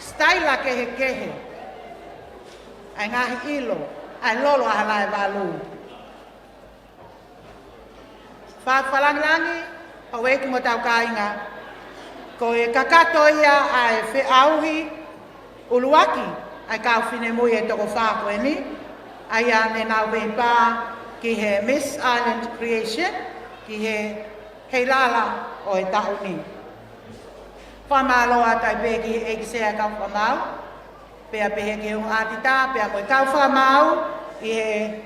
Sitaila kehekehe. ʻA e ngaahi ʻilo, ʻa e lolo ʻa Halaevalu. Fakalāngilangi, houʻeiki mo hotau kāinga, ko e kakato ia ʻa e feʻauhi ʻuluaki ʻa e kau finemui ʻe toko fā ko eni, ʻa ia ne nau veipā ki he Miss Island Creation, ki he Heilala ʻo e taʻu ni. Fakamālō atu ai pē ki he ʻEiki Sea kau fakamaau, pea pehē ki he ongo ʻātita, pea mo e kau fakamaau ʻi he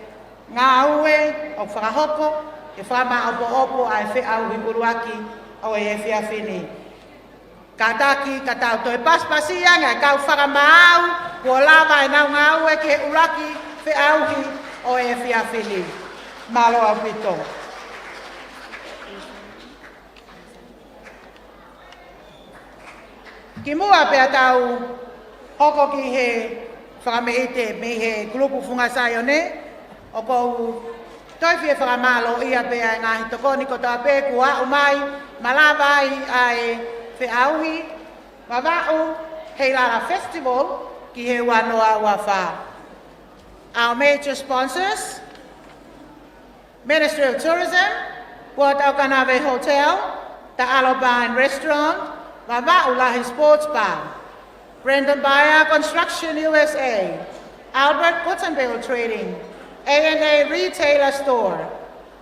ngāue ʻoku fakahoko, ke fakamāʻopoʻopo ʻa e feʻauhi ʻuluaki ʻo e efiafi ni. Kātaki, ka tau toe pasipasi ange ʻa e kau fakamaau, kuo lava ʻenau ngāue ki he ʻuluaki feʻauhi ʻo e efiafi ni. Mālō ʻaupito. Kimuʻa pea tau hoko ki he fakameʻite mei he kulupu Funga Saione, ʻoku ou toe fie fakamālōʻia pē ʻa e ngaahi tokoni kotoa pē kuo aʻu mai, malava ai ʻa e feʻauhi Vavaʻu Heilala Festival ki he ua noa ua fā. Our major sponsors, Ministry of Tourism, Port Alkanave Hotel, Ta'alo Bar and Restaurant, Vavaʻu Lahi Sports Bar, Brendan Buyer Construction U S A, Albert Gutenberg Trading, A and A Retailer Store,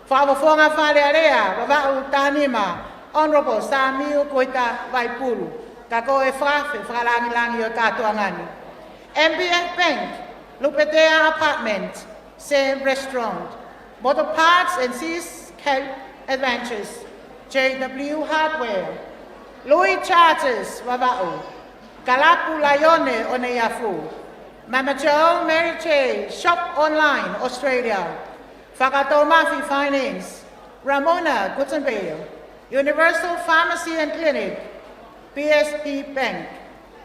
Fakafofonga Fale Alea, Vavaʻu Tahanima, Honourable Samiu Kuita Vaipulu, ka ko e fakaafe fakalangilangi ʻo e kātoanga ni. M B F Bank, Lupetea Apartment, Sam Restaurant, Motor Parts and Seascape Adventures, J W Hardware, Louis Charters Vavaʻu, Kalapu Laione ʻo Neiafu, Mama Joe Mary Kay Shop Online Australia, Fakatoumafi Finance, Ramona Gutenberg, Universal Pharmacy and Clinic, B S P Bank,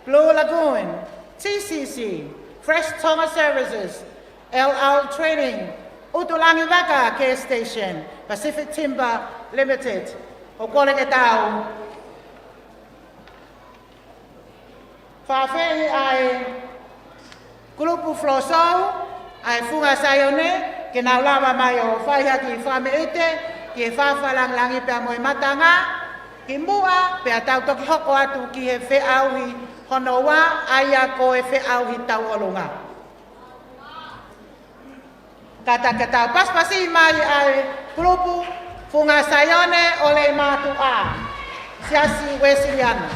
Blue Lagoon, T C C, Fresh Tonga Services, L L Trading, ʻUtulagi Vaka Gas Station, Pacific Timber Limited. ʻOku ou kole ke tau fakaafeʻi ʻa e kulupu Flow Show, ʻa e Funga Saione, ke nau lava mai ʻo fai ha kiʻi fakameʻite ki he fakalangilangi pea mo e matanga, kimuʻa pea tau toki hoko atu ki he feʻauhi hono ua, ʻa ia ko e feʻauhi tauʻolunga. Ka ta ke tau pasipasi mai ʻa e kulupu Funga Saione ʻo Leimātuʻa, Siasi Uēsiliana.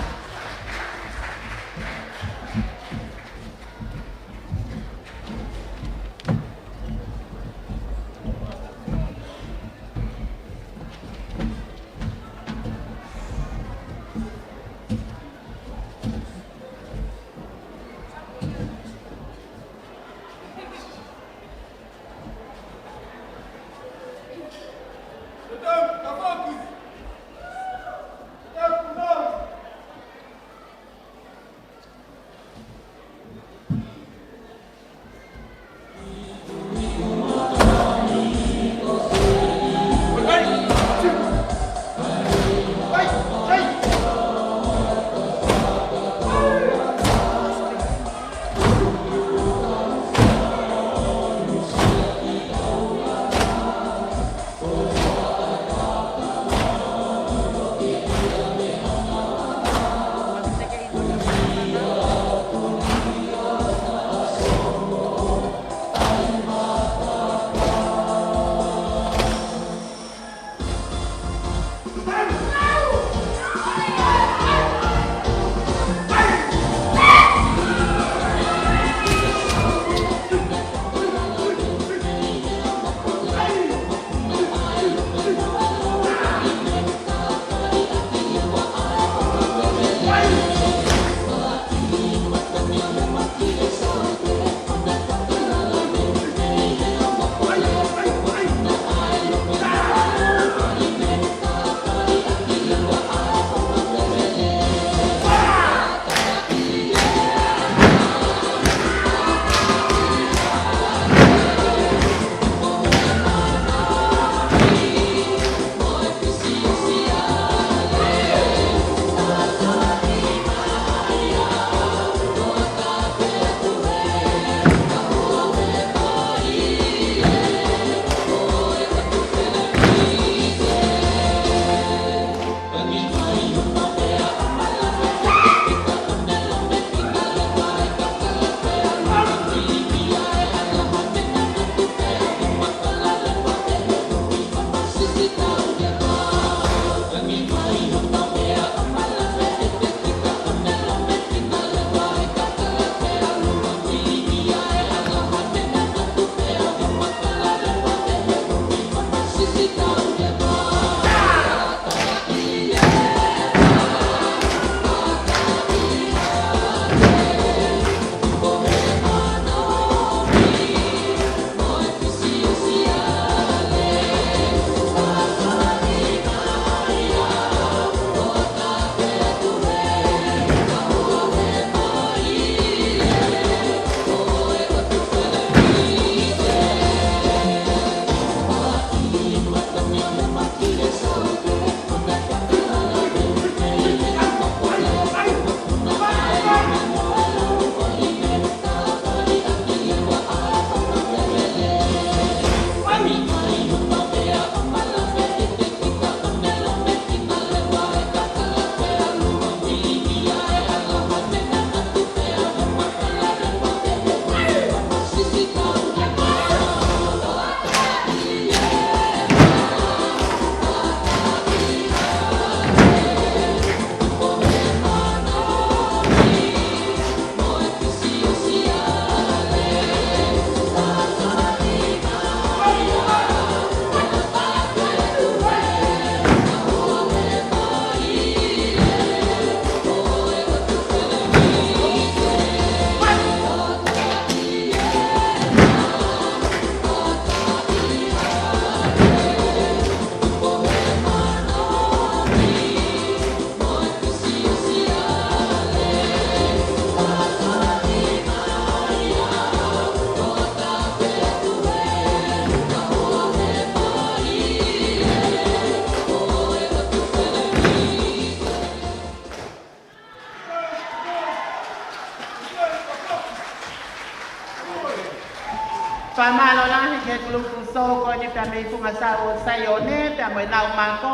Mālō lahi ki he kulupu sō ko eni pea mei Funga Sau ʻo Saione, pea mo ʻenau mako,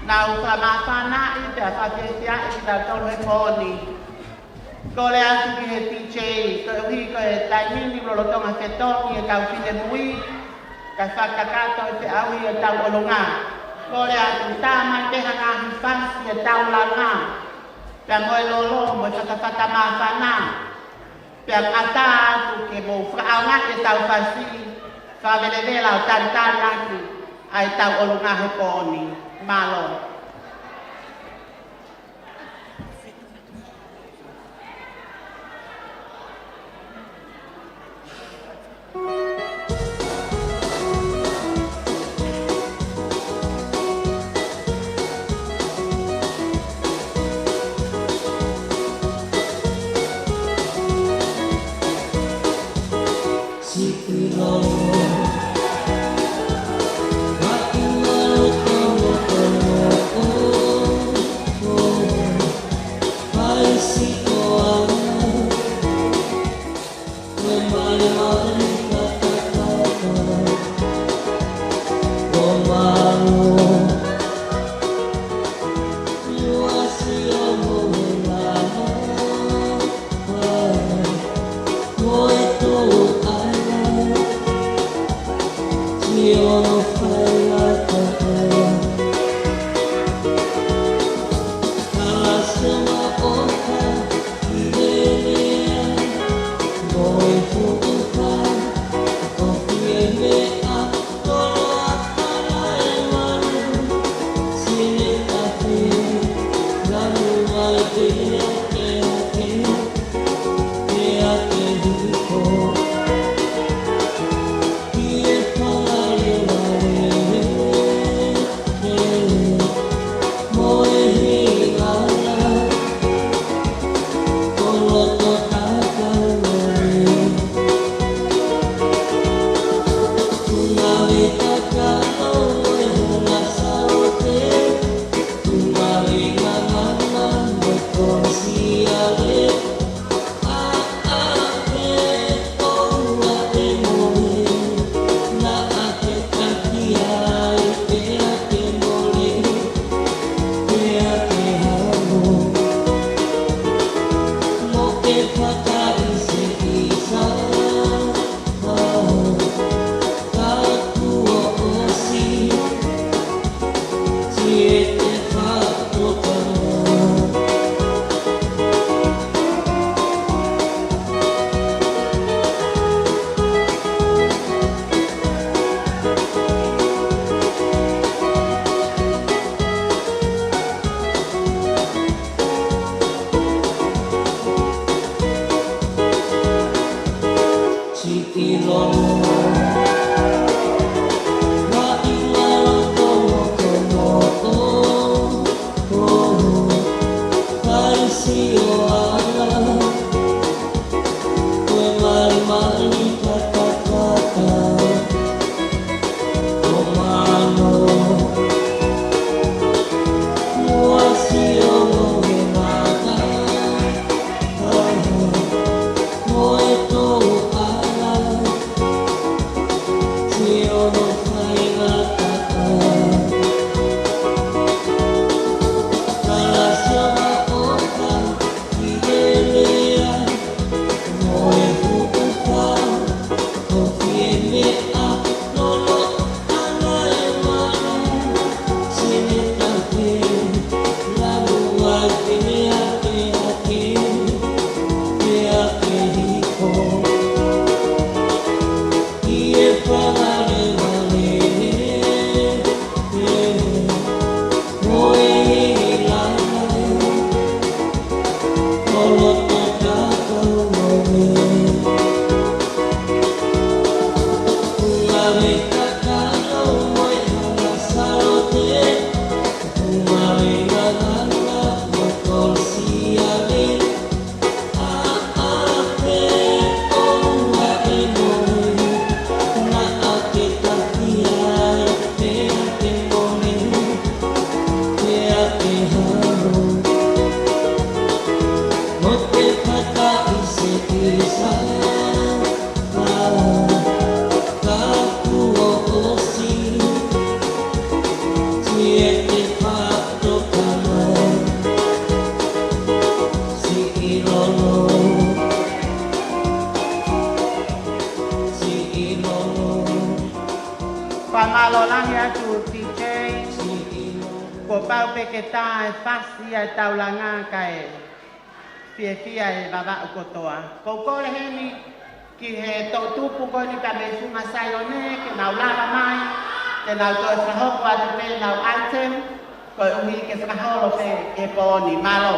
nau fakamāfanaʻi pea fakafiefiaʻi kitautolu he pō ni. Kole atu ki he D J, koeʻuhi ko e taimi ni lolotonga fetongi e kau finemui, kae fakakakato e feʻauhi ʻetau ʻolunga. Kole atu tā mai pē ha ngaahi fasi ʻetau langa, pea mo e lolo mo e fatafata māfana. Pea ʻatā atu ke mou fakaʻaongaʻi ʻetau fasi, fakavelevela ʻo talitali atu ʻa ʻetau ʻolunga he pō ni. Mālō. Fakamālō lahi atu, T J. Kuo pau pē ke tā e fasi ʻa e taulanga kae fiefia e Vavaʻu kotoa. Ko e kole heni ki he toʻutupu ko eni pea mo e Funga Saione ke nau lava mai, ke nau toe fakahoko atu pē ʻenau item, koeʻuhi ke fakaholo pē he pō ni. Mālō.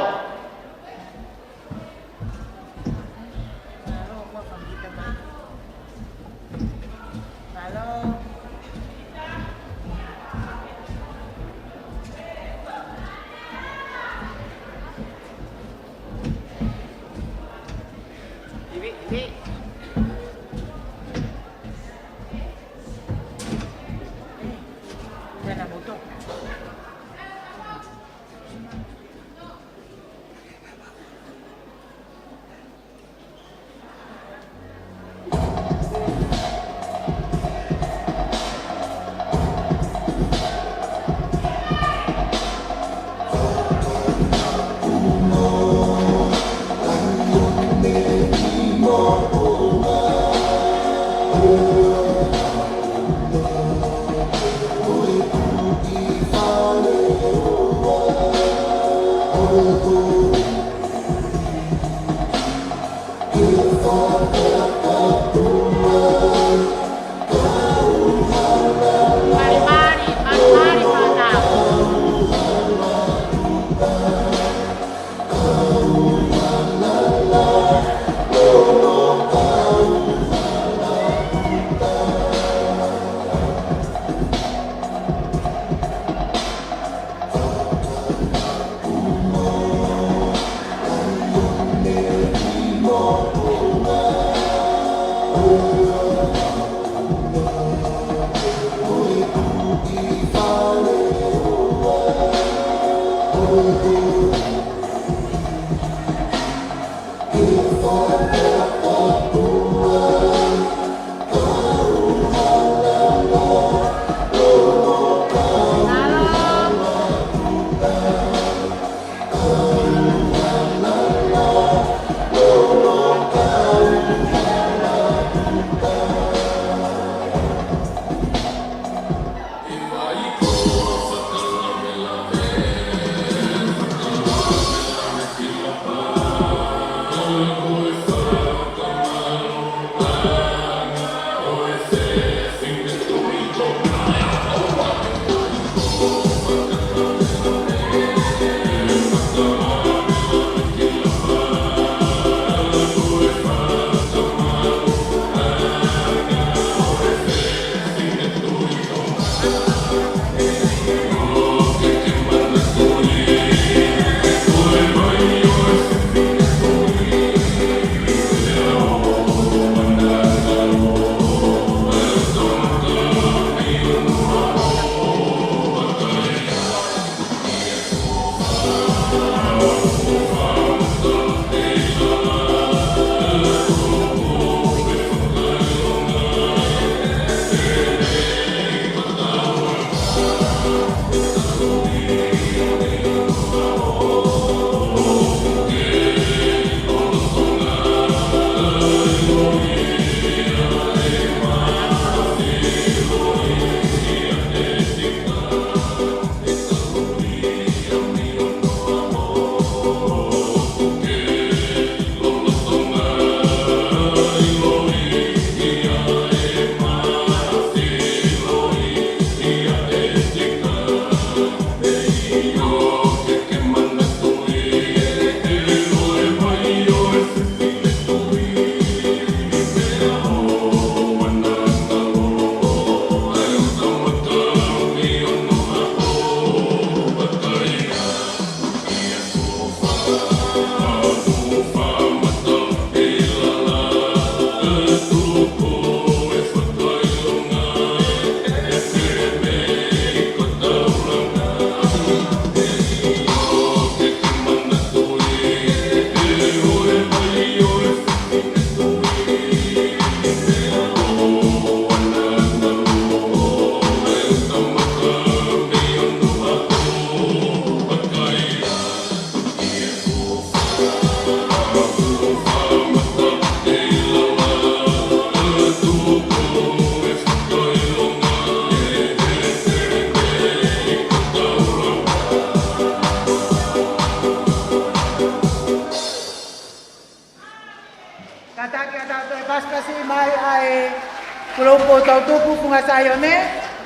Kulupu Toʻutupu Funga Saione,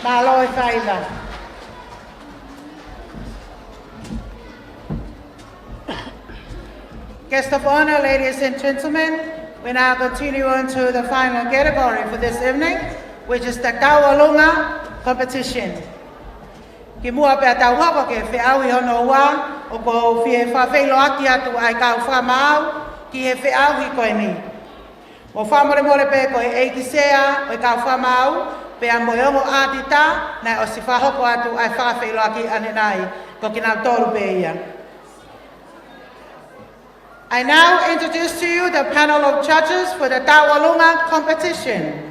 mālō e faiva. Guest of honor, ladies and gentlemen, we now continue on to the final category for this evening, which is the Tauʻolunga competition. Kimuʻa pea tau hoko ki he feʻauhi hono ua, ʻoku ou fie fakafeʻiloaki atu ʻa e kau fakamaau ki he feʻauhi ko eni. Mou fakamolemole pē ko e ʻeiki sea ʻo e kau fakamaau, pea mo e ongo ʻātita, naʻe ʻosi fakahoko atu ʻa e fakafeʻiloaki ʻanenai, ko kinautolu pē ia. I now introduce to you the panel of judges for the Tauʻolunga competition.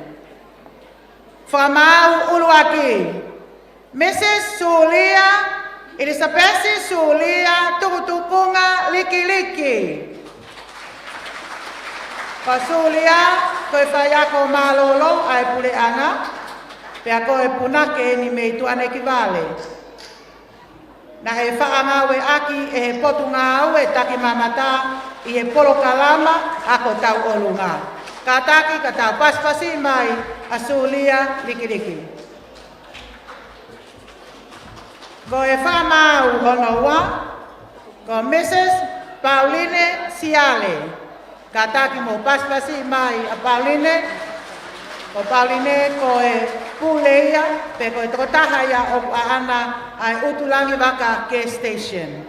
Fakamaau ʻuluaki, Missus Sulia, Elisapesi Sulia Tukutukunga Likiliki. Ko Sulia, ko e faiako mālōlō ʻa e puleʻanga, pea ko e punake eni mei Tuʻanekivale. Naʻe faʻa ngāueʻaki ʻe he Potungāue Takimamata ʻi he polokalama ako tauʻolunga. Kātaki ka tau pasipasi mai ʻa Sulia Likiliki. Ko e fakamaau hono ua, ko Missus Pauline Siale. Kātaki mou pasipasi mai ʻa Pauline. Ko Pauline ko e pule ia, pe ko e tokotaha ia ʻoku ʻaʻana ʻa e ʻUtulangivaka Gas Station.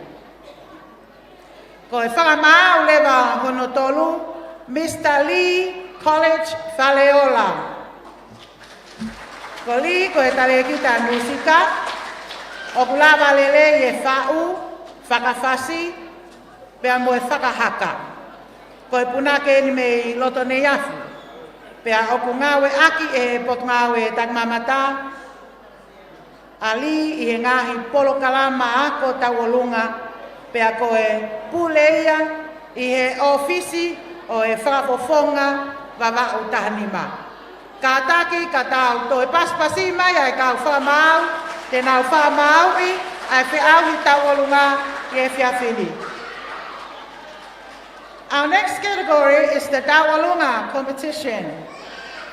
Ko e fakamaau leva hono tolu, Mr Lee College Faleola. Ko Lee ko e talēkita mūsika, ʻoku lava lelei e faʻu, fakafasi, pea mo e fakahaka. Ko e punake eni mei loto Neiafu. Pea ʻoku ngāueʻaki ʻe he Potungāue Takimamata ʻa Lee ʻi he ngaahi polokalama ako tauʻolunga, pea ko e pule ia ʻi he ʻōfisi ʻo e Fakafofonga Vavaʻu taha nima. Kātaki ka tau toe pasipasi mai ʻa e kau fakamaau, te nau fakamaauʻi ʻa e feʻauhi tauʻolunga ʻi he efiafi ni. Our next category is the Tauʻolunga competition.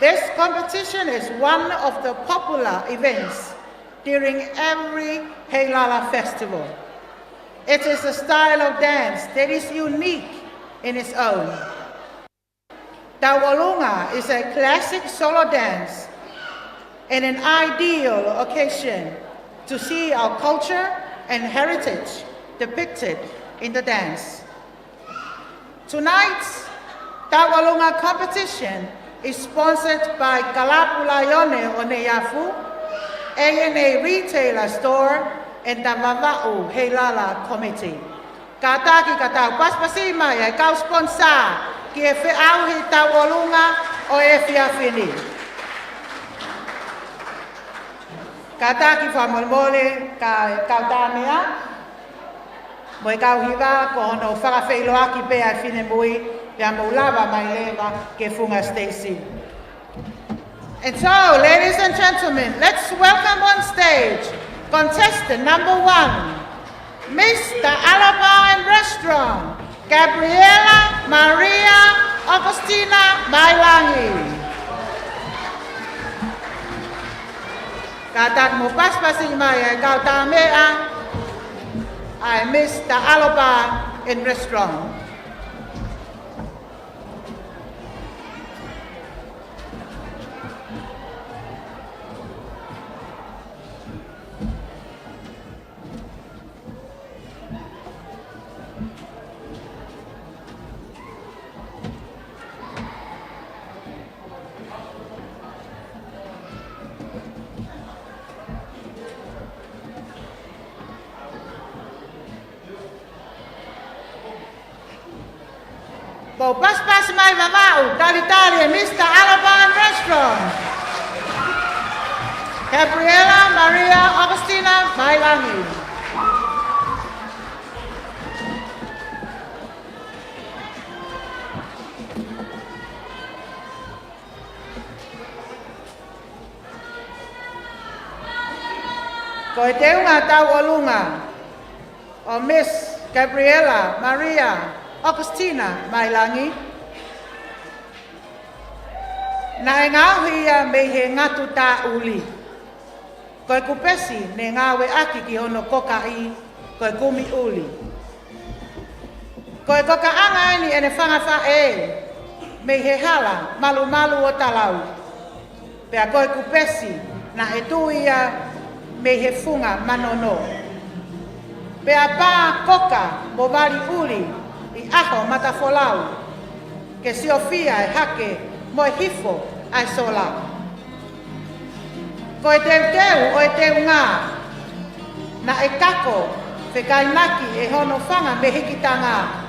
This competition is one of the popular events during every Heilala festival. It is a style of dance that is unique in its own. Tauʻolunga is a classic solo dance and an ideal occasion to see our culture and heritage depicted in the dance. Tonight's Tauʻolunga competition is sponsored by Kalapu Laione ʻo Neiafu, A N A Retailer Store, and the Vavaʻu Heilala Committee. Kātaki ka tau pasipasi mai ʻa e kau sponsor ki he feʻauhi tauʻolunga ʻo e efiafi ni. Kātaki fakamolemole ka e kau tā meʻa mo e kau hiva, ko hono fakafeʻiloaki pē ʻa e finemui, pea mou lava mai leva ki he funga siteisi. And so, ladies and gentlemen, let's welcome on stage contestant number one, Miss Taʻalo Bar and Restaurant, Gabriela Maria Augustina Mailangi. Kātaki mou pasipasi mai ʻa e kau tā meʻa ʻa e Miss Taʻalo Bar and Restaurant. Mou pasipasi mai Vavaʻu, talitali ʻe Miss Taʻalo Bar and Restaurant, Gabriela Maria Augustina Mailangi. Ko e teunga tauʻolunga ʻo Miss Gabriela Maria Augustina Mailangi. Naʻe ngaohi ia mei he ngatu tā ʻuli. Ko e kupesi ne ngāueʻaki ki hono kokaʻi, ko e kumi ʻuli. Ko e kokaʻanga eni ʻene fanga faʻē mei he hala malumalu ʻo Talau. Pea ko e kupesi naʻe tū ia mei he funga manono. Pea pā koka mo vali ʻuli ʻi ʻaho matafolau, ke siofia e hake mo e hifo ʻa e sola. Ko e teuteu ʻo e teunga naʻe kako fekainaki ʻe hono fanga mehikitanga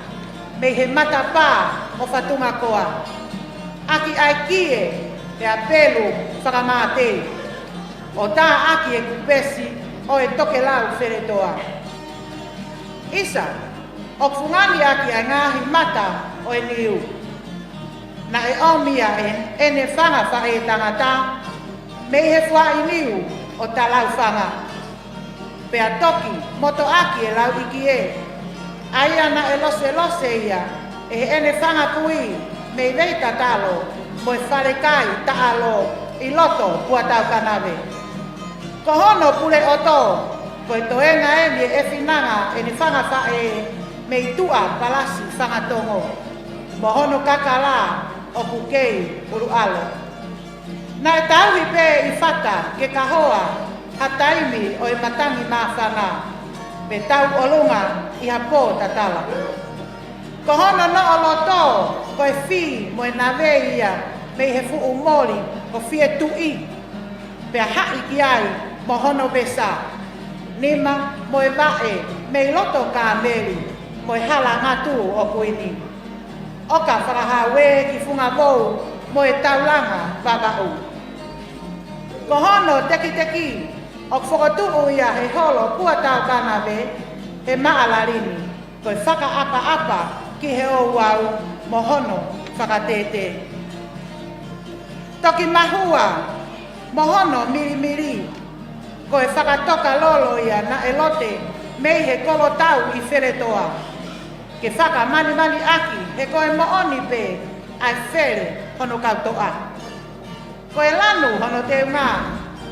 mei he matapā ʻo Fatungakoa, ʻaki ʻa e kie pea pelu fakamātei, ʻo tā ʻaki e kupesi ʻo e tokelau Feletoa. ʻIsa, ʻoku fungani ʻaki ʻa e ngaahi mata ʻo e niu. Naʻe ʻomi ia ʻe ʻene fanga faʻē tangata mei he fuaʻi niu ʻo Talaufanga. Pea toki motoʻaki e lauʻikie, ʻa ia naʻe loselose ia ʻe heʻene fanga kui mei Veitatalo mo e falekai taʻalo ʻi loto Puataukanave. Ko hono puleʻoto, ko e toenga eni ʻe finanga ʻene fanga faʻē mei tuʻa Palasi Fangatongo, mo hono kakala ʻoku kei ʻUluʻalo. Naʻe tauhi pē ʻi fata ke kahoa ha taimi ʻo e matangi māfana, pe tauʻolunga ʻi ha pō tatala. Ko hono noʻo loto, ko e fī mo e nave ia mei he fuʻu moli ʻo Fietuʻi, pea haʻi ki ai mo hono vesa, nima mo e vaʻe mei loto kāmeli mo e hala ngatu ʻo Kuini, ʻo ka fakahauē ki Fungavou mo e Taulanga Vavaʻu. Ko hono tekiteki, ʻoku fokotuʻu ia he holo Puataukanave he maʻa lali ni, ko e fakaʻapaʻapa ki he ouau mo hono fakatētē. Toki mahua mo hono milimili, ko e fakatoka lolo ia naʻe lote mei he kolotau ʻi Feletoa, ke fakamanimani ʻaki he ko e moʻoni pē ʻa e fele hono kautoʻa. Ko e lanu hono teunga,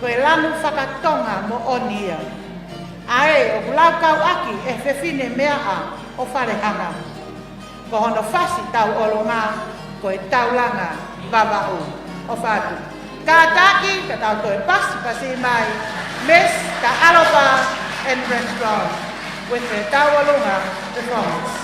ko e lanu fakatonga moʻoni ia, ʻa ē ʻoku laukau ʻaki ʻe he fefine meaʻa ʻo Falehanga. Ko hono fasi tauʻolunga, ko e Taulanga Vavaʻu. ʻOfa atu. Kātaki, ka tau toe pasipasi mai, Mister ʻAlopa and Renfro, with the Tauʻolunga performance.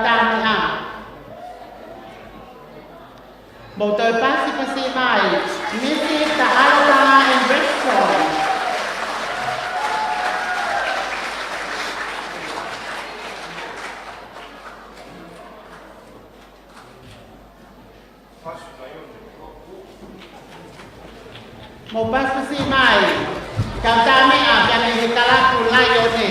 Tameʻa. Mou toe pasipasi mai, Misi Taʻalataʻa and Restaurant. Mou pasipasi mai, kau Tameʻa, pea mei he kalapu Laione.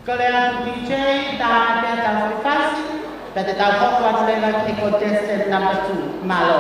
Kole atu D J, tā pea tau fasi, pea te tau hoko atu leva ki he contestant number two. Mālō.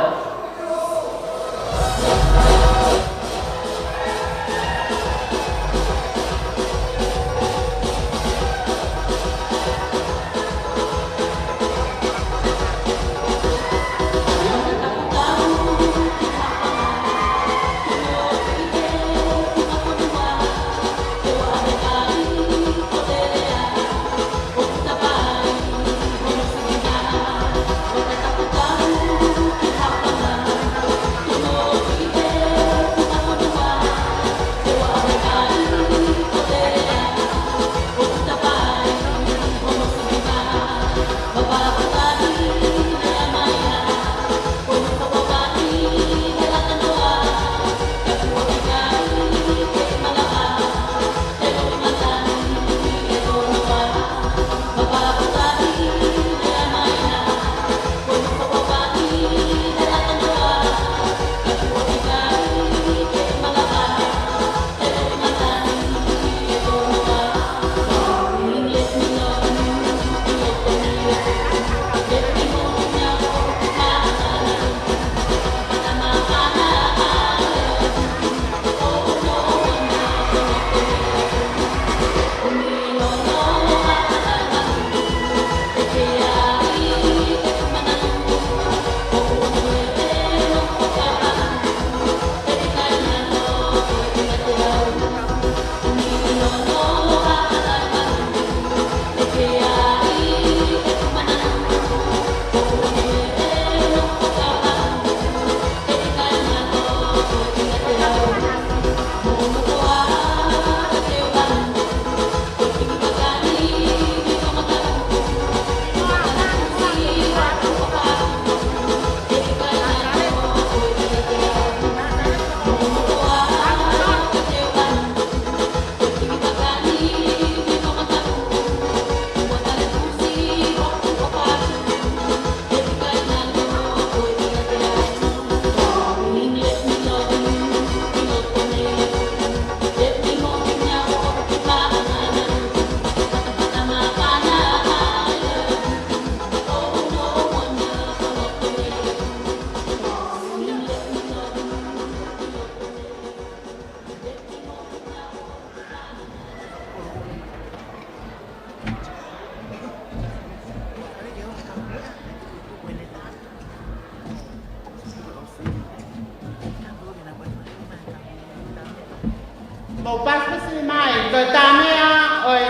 Mou pasipasi mai, ko e Tameʻa ʻo e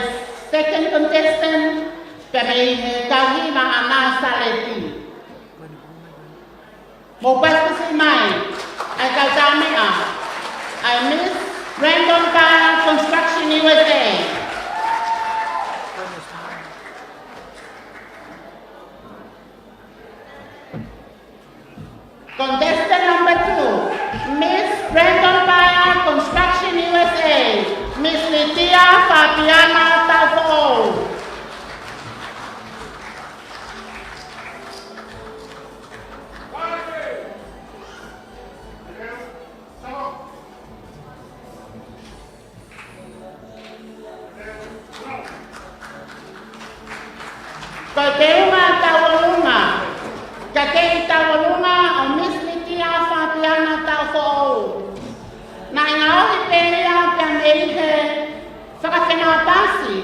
second contestant, pea mei he tauhi maʻa Nāsaleti. Mou pasipasi mai, ʻa e kau Tameʻa, ʻa e Miss Brandon Bar Construction U S A. Contestant number two, Miss Brandon Bar Construction U S A, Miss Litia Fabiana Taufoʻou. Ko e teunga tauʻolunga, ka ke i tauʻolunga ʻo Miss Litia Fabiana Taufoʻou. Naʻe ngaohi pē ia pea mei he fakafenāpasi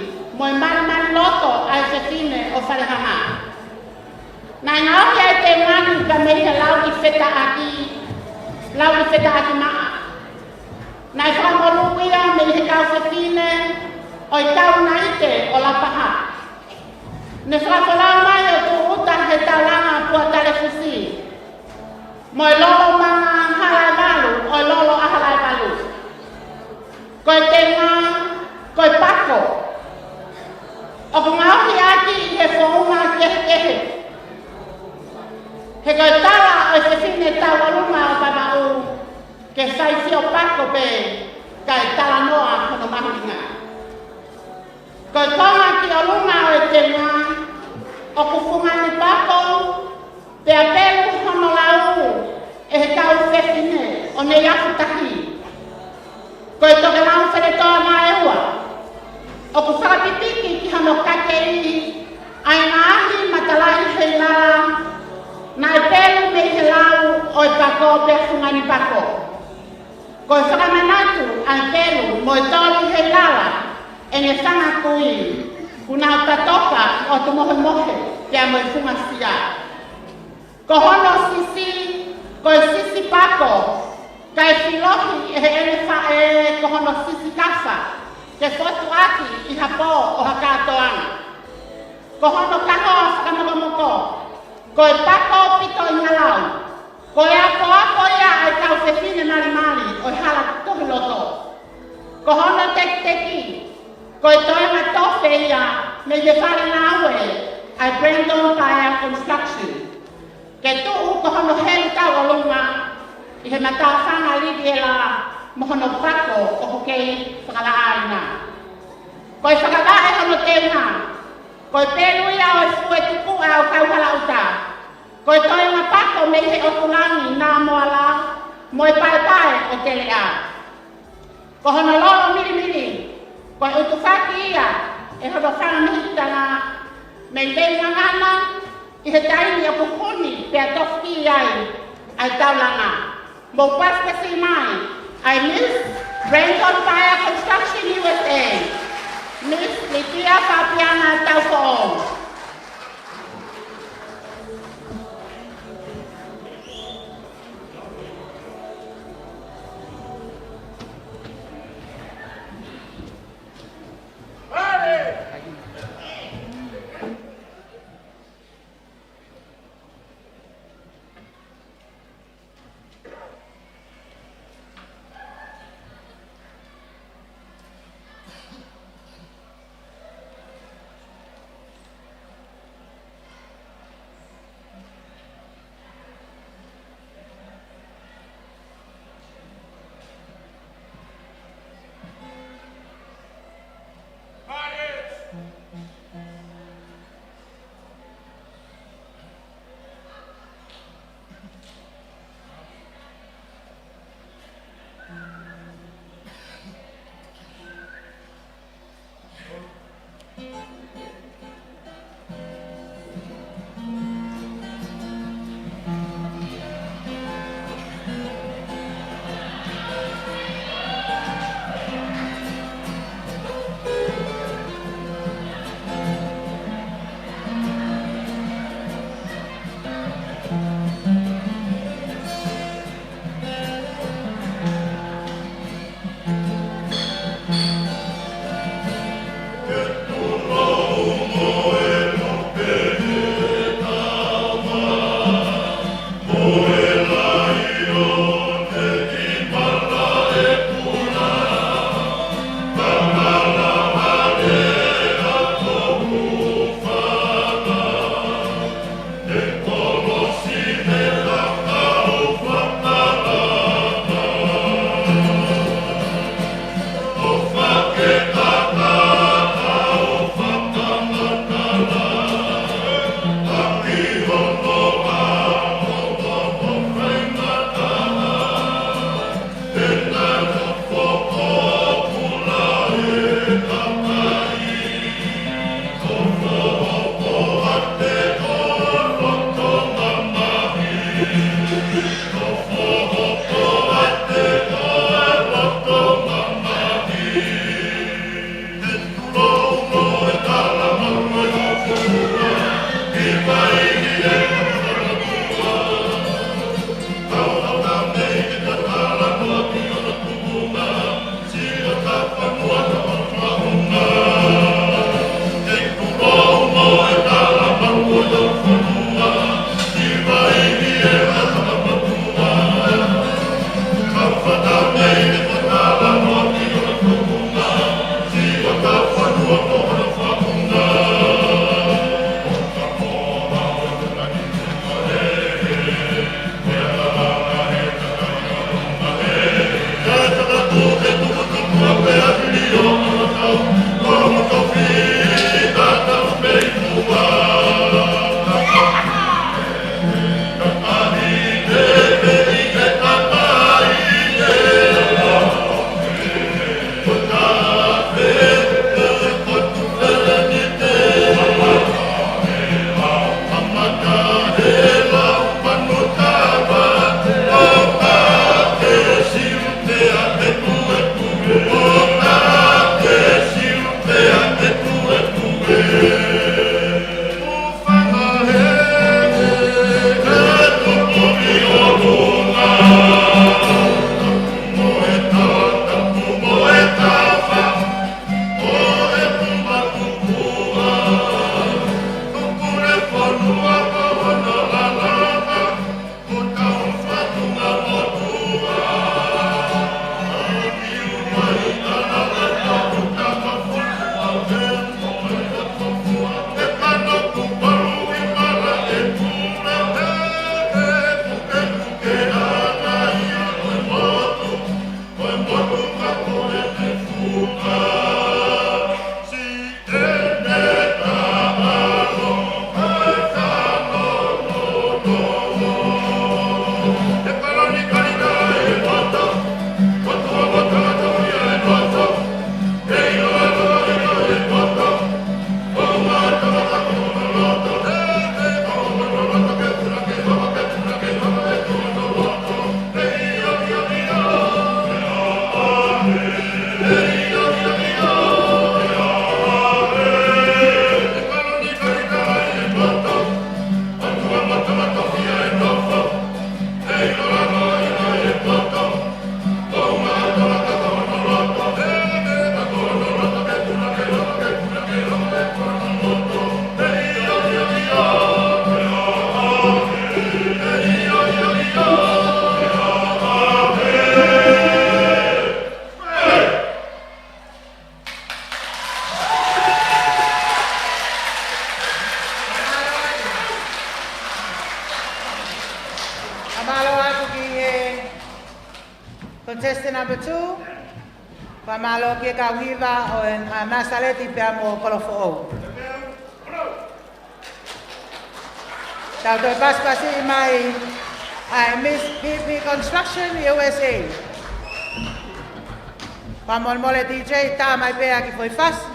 mo e malimali loto ʻa e fefine ʻo Falehanga. Naʻe ngaohi ʻa e teunga ni pea mei he lauʻi fetaʻaki, lauʻi fetaʻaki maʻa. Naʻe fakamolū ia mei he kau fefine ʻo e Tau Naite ʻo Lapaha. Ne fakafolau mai ʻo tūʻuta he taulanga Puatalefusi mo e Lolo Manga Halaevalu ʻo e Lolo ʻa Halaevalu. Ko e teunga, ko e pako, ʻoku ngaohi ʻaki ʻi he founga kehekehe. He ko e tala ʻo e fefine tauʻolunga ʻo Vavaʻu, ke fai fio pako pē kae talanoa hono mahuʻinga. Ko e konga ki ʻolunga ʻo e teunga, ʻoku fungani pako, pea pelu hono lau ʻe he kau fefine ʻo Neiafu Tahi. Ko e tokelau Feletoa Vaeua, ʻoku fakapipiki ki hono kakeʻi ʻa e ngaahi matalaʻi heilala naʻe pelu mei he lau ʻo e pako pea fungani pako. Ko e fakamanatu ʻa e pelu mo e toli heilala ʻene fanga kui, kuo nau tatoka ʻi ʻOtu Mohemohe pea mo e Funga Sia. Ko hono sisi, ko e sisi pako, kae filohi ʻe heʻene faʻē ko hono sisi kafa, ke fotu ʻaki ʻi ha pō ʻo ha kātoanga. Ko hono kahoa fakamokomoko, ko e pako pito ʻi ngalau. Ko e apoapo ia ʻa e kau fefine malimali ʻo e hala tohi loto. Ko hono tekiteki, ko e toenga tofe ia mei he fale ngāue ʻa e Brandon Paea Construction, ke tuʻu ko hono helu tauʻolunga ʻi he matāfanga Liviela mo hono pako ʻoku kei fakalaʻāina. Ko e fakavaʻe hono teunga, ko e pelu ia ʻo e fue tukuʻa ʻo Kauhalaʻuta. Ko e toenga pako mei he ʻotu langi Namoala mo e paepae ʻo Teleʻa. Ko hono lolo milimili, ko e ʻutufaki ia ʻe hono fanga mihikitanga mei Veingangana ʻi he taimi ʻoku huni pea tofuki ai ʻa e taulanga. Mou pasipasi mai ʻa e Miss Brandon Paea Construction U S A, Miss Litia Fapiana Taufoʻou. Contestant number two, fakamālō ki he kau hiva ʻo e, ʻa Nāsaleti pea mo Kolofoʻou. Tau toe pasipasiʻi mai ʻa e Miss P P Construction U S A. Fakamolemole D J, tā mai pē ʻa e kiʻi foʻi fasi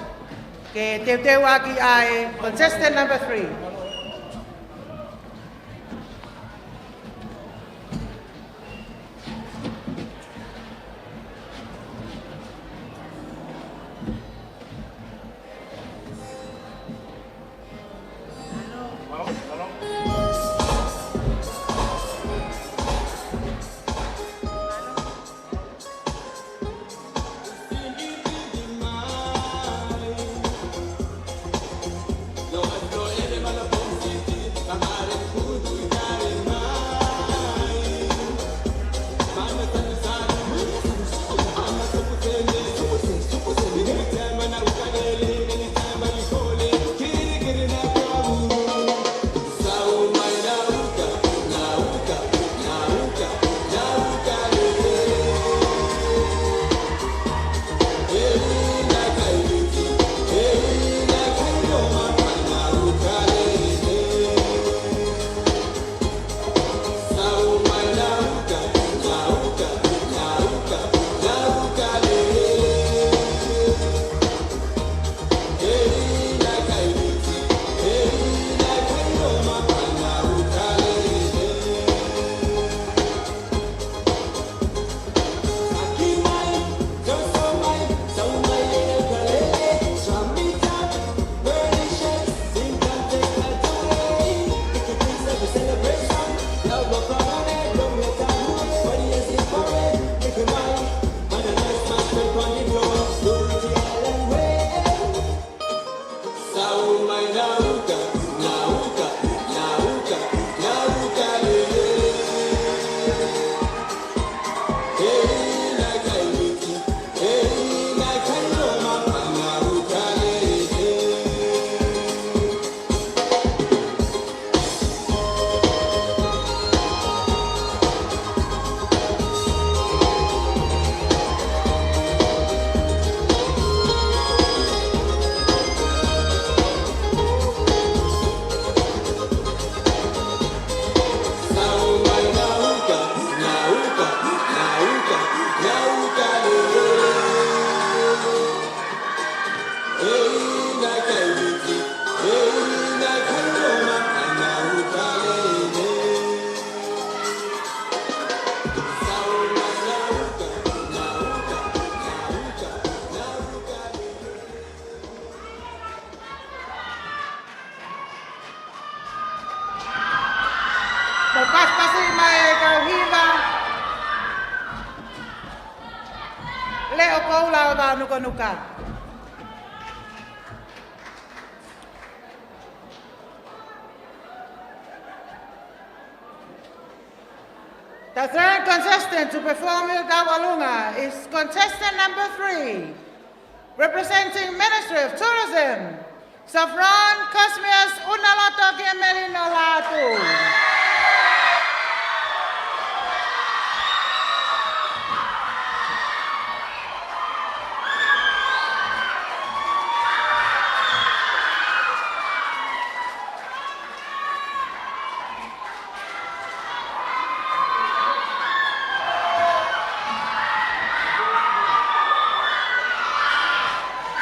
ke teuteu ʻaki ʻa e contestant number three. Mou pasipasi mai e kau hiva. Leʻo Koula ʻo Vavaʻu Nukunuku. The third contestant to perform ʻetau ʻalunga is contestant number three, representing Ministry of Tourism, Savron Cosmius Unaloto ki he Melino Lātū.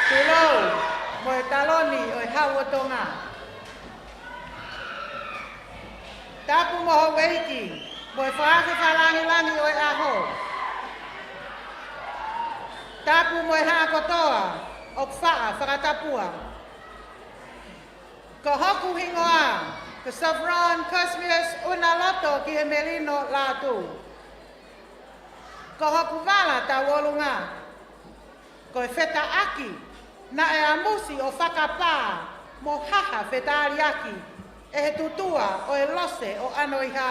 Tulou mo e taloni ʻo e Hau ʻo Tonga. Tapu mo houʻeiki mo e fakaafe fakalāngilangi ʻo e ʻaho. Tapu mo e haʻa kotoa ʻoku faʻa fakatapua. Ko hoku hingoa ko Savron Cosmius Unaloto ki he Melino Lātū. Ko hoku vala tauʻolunga ko e fetaʻaki naʻe ʻamusi ʻo fakapā mo haha fetaliaki ʻe he tutua ʻo e Lose ʻo ʻAnoiha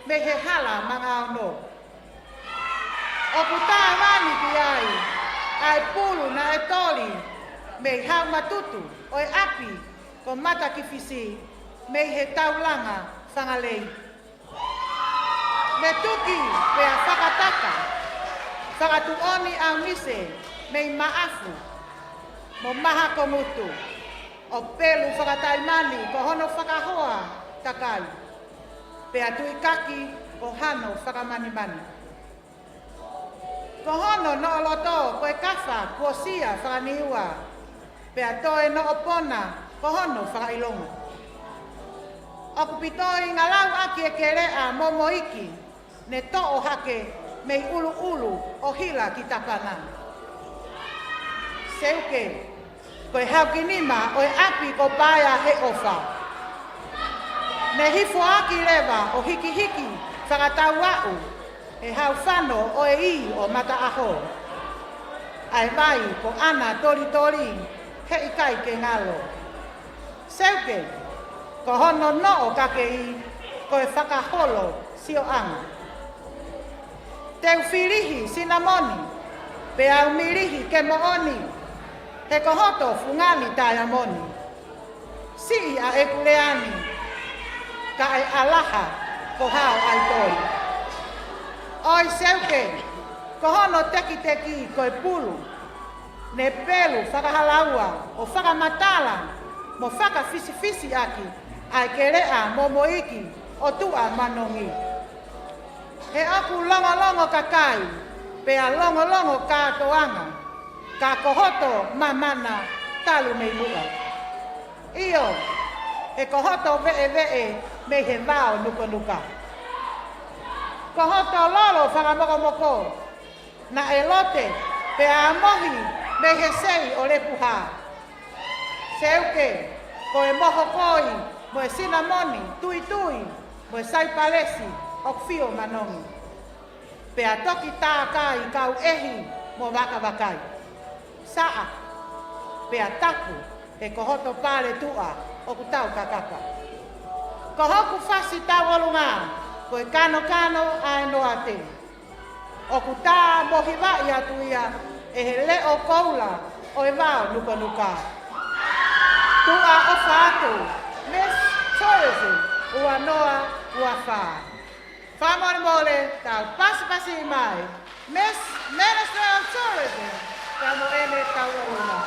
mei he Hala Mangaono. ʻOku tāvani ki ai ʻa e pulu naʻe toli mei Haumatutu ʻo e ʻapi ko Matakifisi mei he Taulanga Fangalei. Metuki pea fakataka Fakatuʻoni ʻaunise mei Maʻafu mo Mahakongutu, ʻo pelu fakataimani ko hono fakahoa takai, pea tuʻikaki ko hano fakamanimani. Ko hono noʻoloto ko e kafa kuo sia fakaniua, pea toe noʻopona ko hono fakaʻilonga. ʻOku pito ʻi ngalau ʻaki e keleʻa momoiki ne toʻo hake mei ʻuluʻulu ʻo hila ki Tapana. Seuke, ko e haukinima ʻo e ʻapi ko Paea he ʻofa, ne hifoaki leva ʻo hikihiki fakatauaʻu he haufano ʻo e ʻī ʻo Mataʻaho. ʻA e vai ko ʻAna Tolitoli, he ʻikai ke ngalo. Seuke, ko hono noʻo kakei ko e fakaholo sioʻanga. Te u filihi sinamoni, pea u milihi ke moʻoni, he ko hoto fungani taiamoni. Siʻi ʻa ʻeku lea ni, ka ʻe ʻalaha ko hao ʻaitoli. ʻOi Seuke, ko hono tekiteki ko e pulu, ne pelu fakahalaua ʻo fakamatala mo fakafisifisiʻaki ʻa e keleʻa momoiki ʻo Tuʻa Manongi. He ʻoku longolongo kakai, pea longolongo kātoanga, ka ko hoto mamana talu mei muʻa. ʻIo, he ko hoto veʻeveʻe mei he vao nukanuka. Ko hoto lolo fakamokomoko, naʻe lote pea ʻamohi mei he sei ʻo Lepuha. Seuke, ko e mohokoi mo e sinamoni tuitui mo e saipalesi ʻoku fio Manongi. Pea toki tākai kau ʻehi mo vakavakai. Saʻa, pea tapu, he ko hoto pale tuʻa ʻoku tau kakaka. Ko hoku fasi tauʻolunga, ko e kanokano ʻa e noate. ʻOku tā mo hivaʻi atu ia ʻe he leʻo koula ʻo e vao nukanuka. Tuʻa ʻofa atu, Miss Tourism, ua noa ua fā. Fakamolemole, tau pasipasi mai. Miss Minister of Tourism, ka mo ʻene tauʻolunga.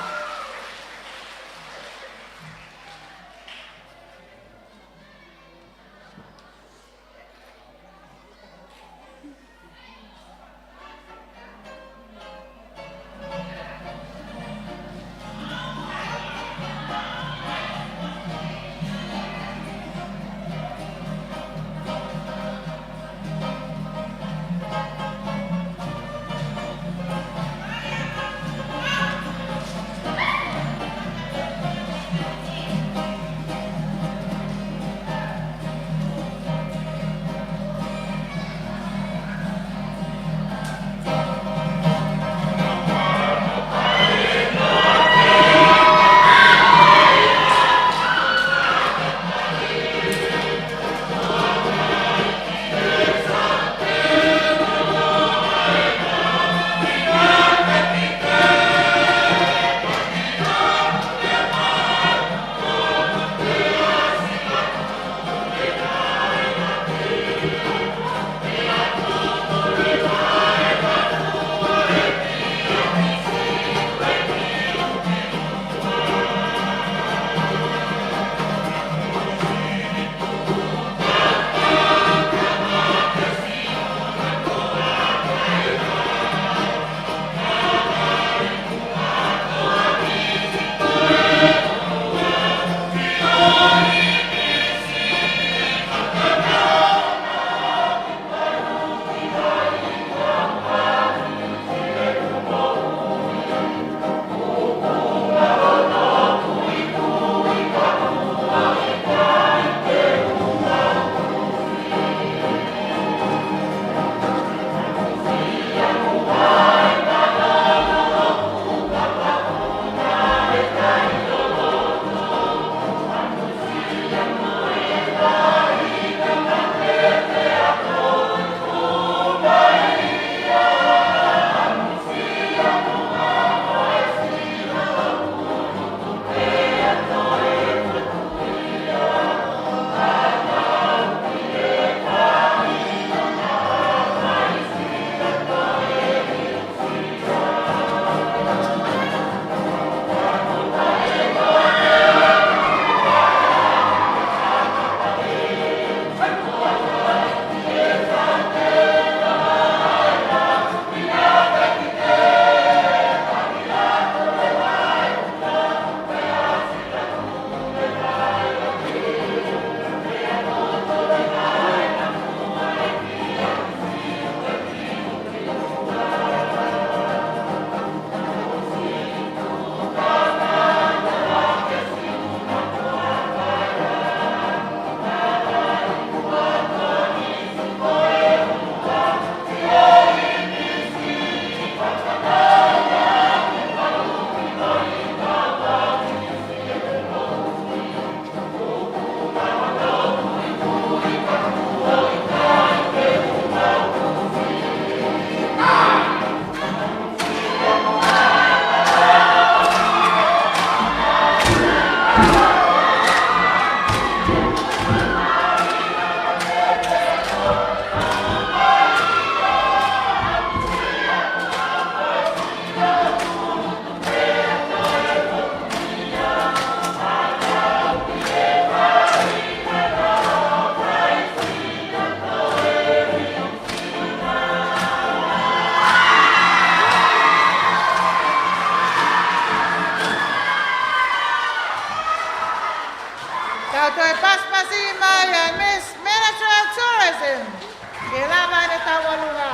Tauʻolunga.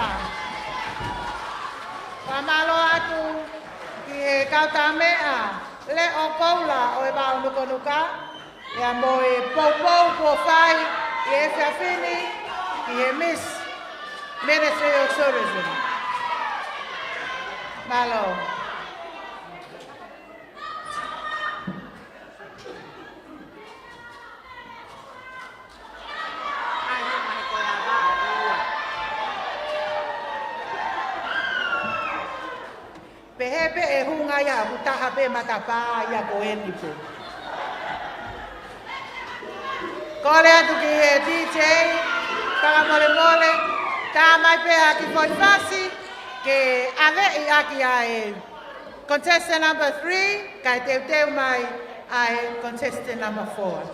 Fakamālō atu ki he kau taumeʻa leʻo koula ʻo e Vaonukonuka, ʻa ia mo e poupou kuo fai ʻi he efiafi ni ki he Miss Ministry of Tourism. Mālō. Pehē pē ʻe hunga ia ʻoku taha pē matapā ia ko eni pē. Kole atu ki he D J, fakamolemole, tā mai pē ha kiʻi foʻi fasi ke ʻaveʻi ʻaki ʻa e contestant number three, kae teuteu mai ʻa e contestant number four.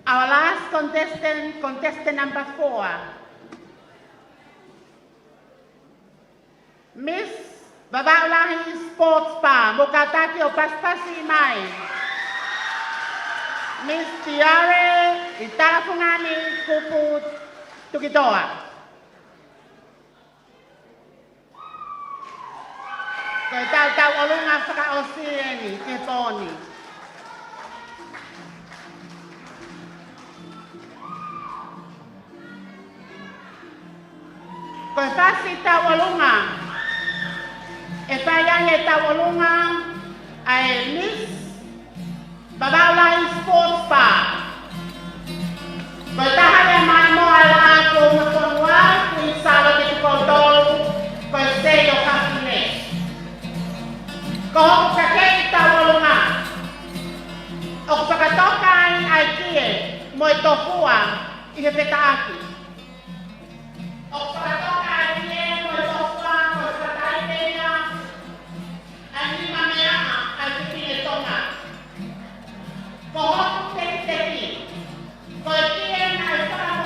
Our last contestant, contestant number four. Miss Vavaʻu Lahi Sports Bar, mou kātaki ʻo pasipasi mai. Miss Tiare ʻi Talafungani Kupu Tukitoa. Ko e tau tauʻolunga fakaʻosi eni ki he pō ni. Ko e fasi tauʻolunga ʻe fai ai e tauʻolunga ʻa e Miss Vavaʻu Lahi Sports Bar. Ko e taha ia e maʻimoa ʻa e Laʻā kuo ʻumaʻā ʻa e Kuini Sālote Tupou, ko e Sei ʻo Kafine. Ko hoku kakeʻi tauʻolunga ʻoku fakatoka ai ʻa e kie mo e tofua ʻi he fetaʻaki. ʻOku fakatoka ʻa e kie mo e tofua ko e fakaʻapaʻapa ia ʻa e nimameaʻa ʻa e fefine Tonga. Ko hoku tekiteki, ko e kie naʻe faka-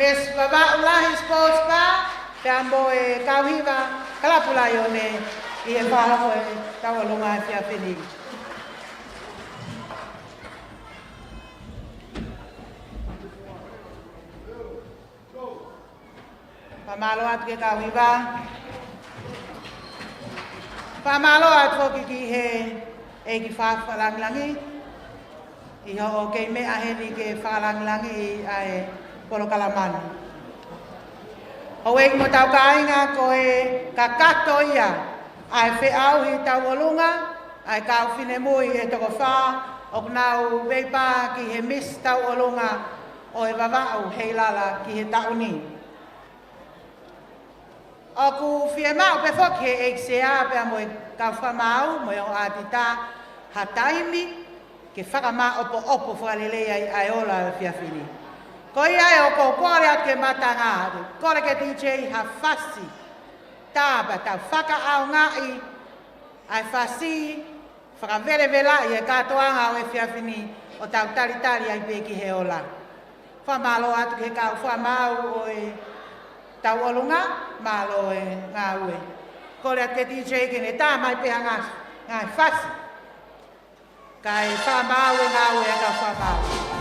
Yes, Vavaʻu Lahi Sports Bar, pea mo e kau hiva Kalapu Laione, ʻi he fakahoko ʻetau ʻolunga he efiafi ni. Fakamālō atu ki he kau hiva. Fakamālō atu foki ki he ʻEiki Fakalangilangi. ʻI hoʻo kei meʻa heni ke fakalangilangiʻi ʻa e polokalama ni. Houʻeiki mo hotau kāinga, ko e kakato ia ʻa e feʻauhi tauʻolunga ʻa e kau finemui ʻe toko fā ʻoku nau veipā ki he Miss Tauʻolunga ʻo e Vavaʻu Heilala ki he taʻu ni. ʻOku fiemaʻu pē foki he ʻEiki Sea pea mo e kau fakamaau mo e ongo ʻātita ha taimi ke fakamāʻopoʻopo fakalelei ai ʻa e ola ʻo e efiafi ni. Ko ia ai ʻoku ou kole atu ki he matanga, kole ki he D J ha fasi. Tā pea tau fakaʻaongaʻi ʻa e fasi, fakavelevelaʻi e kātoanga ʻo e efiafi ni ʻo tau talitali ai pē ki he ola. Fakamālō atu ki he kau fakamaau ʻo e tauʻolunga, mālō e ngāue. Kole atu ki he D J ke ne tā mai pē ha ngaahi, ngaahi fasi. Kae fakamaau e ngāue ʻa e kau fakamaau.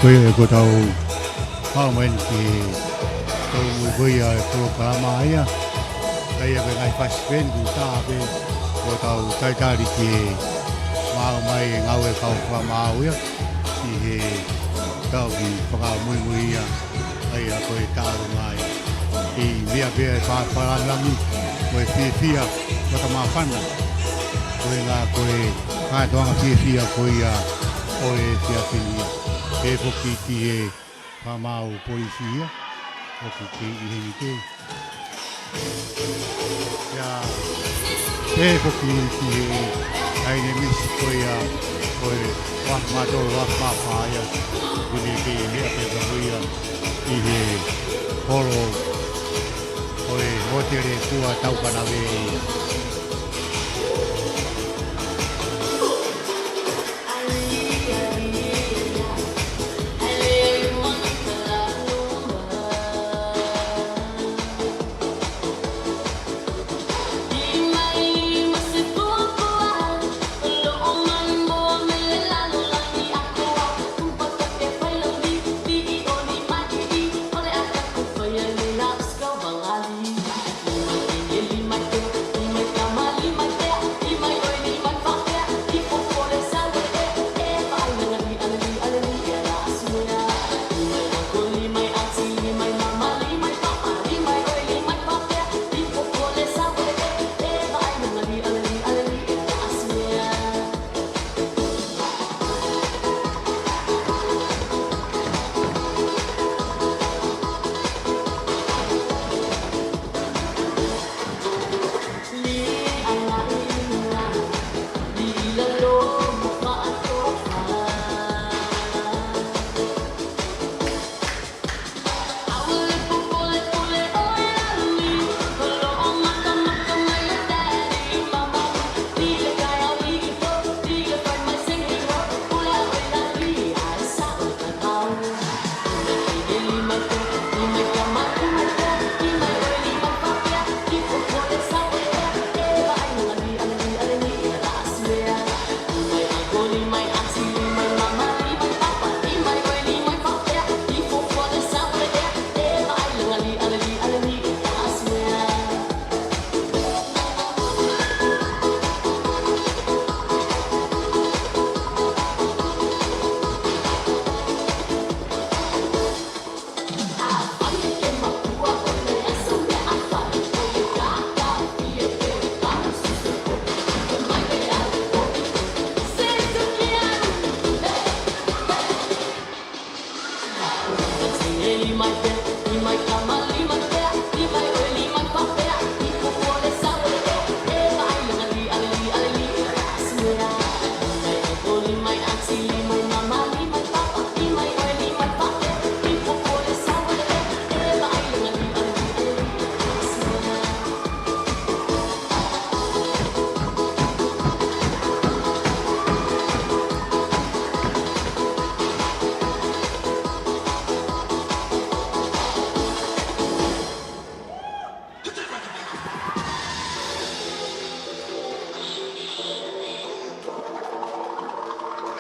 Ko ia ko ʻetau haʻu mai eni ki he tau muimui ko ia e polokalama ia. ʻA ia ko e ngaahi fasi pē eni kuo tā pē, ko ʻetau talitali ki he maʻu mai e ngāue kau fakamaau ia, ʻi he tau kiʻi fakamuimui ia, ʻa ia ko e taʻalo mai. ʻI meʻa pē e fakalangilangi, ko e fiefia, ko e māfana. Ko e ngā, ko e kātoanga fiefia ko ia ʻo e efiafi ni ia. Pehē foki ki he fakamaau polisi ia, ʻoku kei ʻi heni pē. ʻIo, pehē foki ki he ʻaine misi ko ia, ko e ua mā tolu, ua mā fā ia, ʻoku ne kei meʻa pē ka ko ia ʻi he holo ʻo e hōtele Kua Taukanave ia.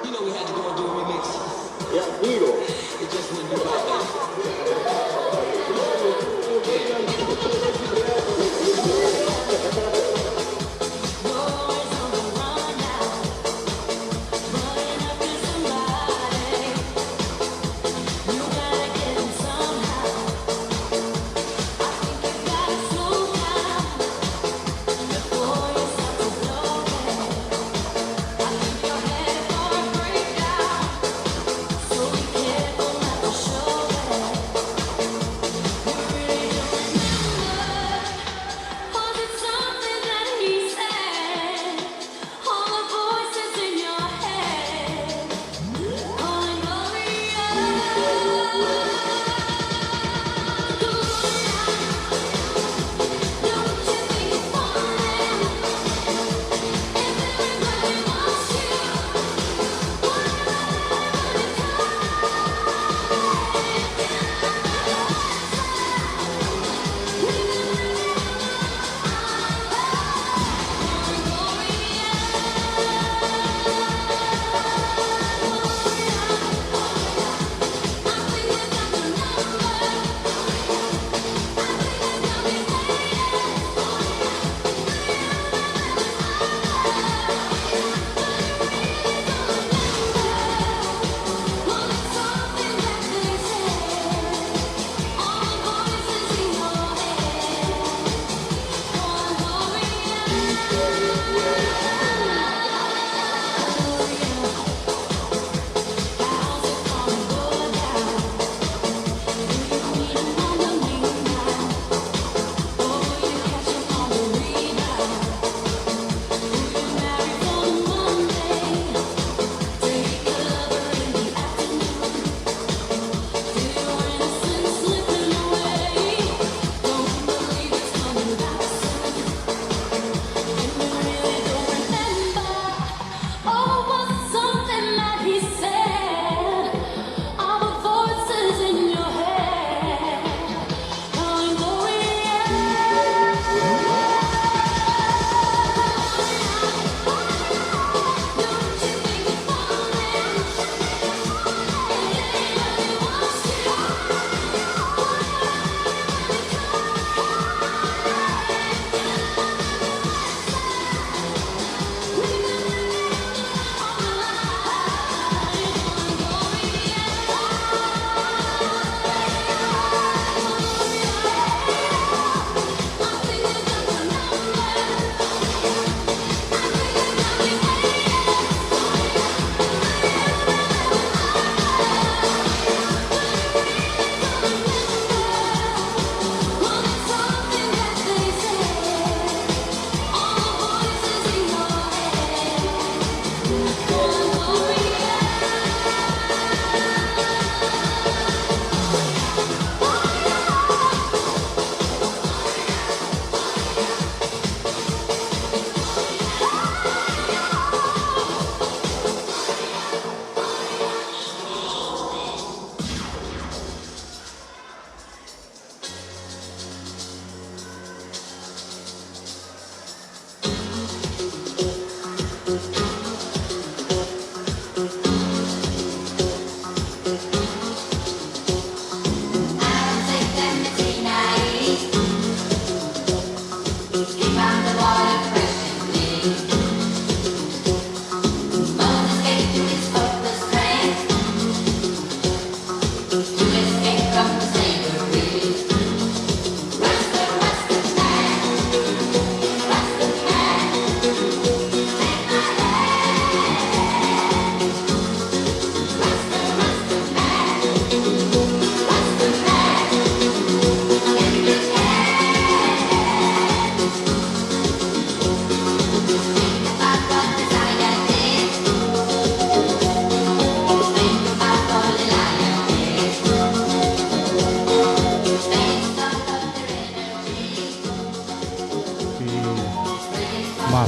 You know we had to go and do a remix. Yeah, Needle. It just wouldn't be right.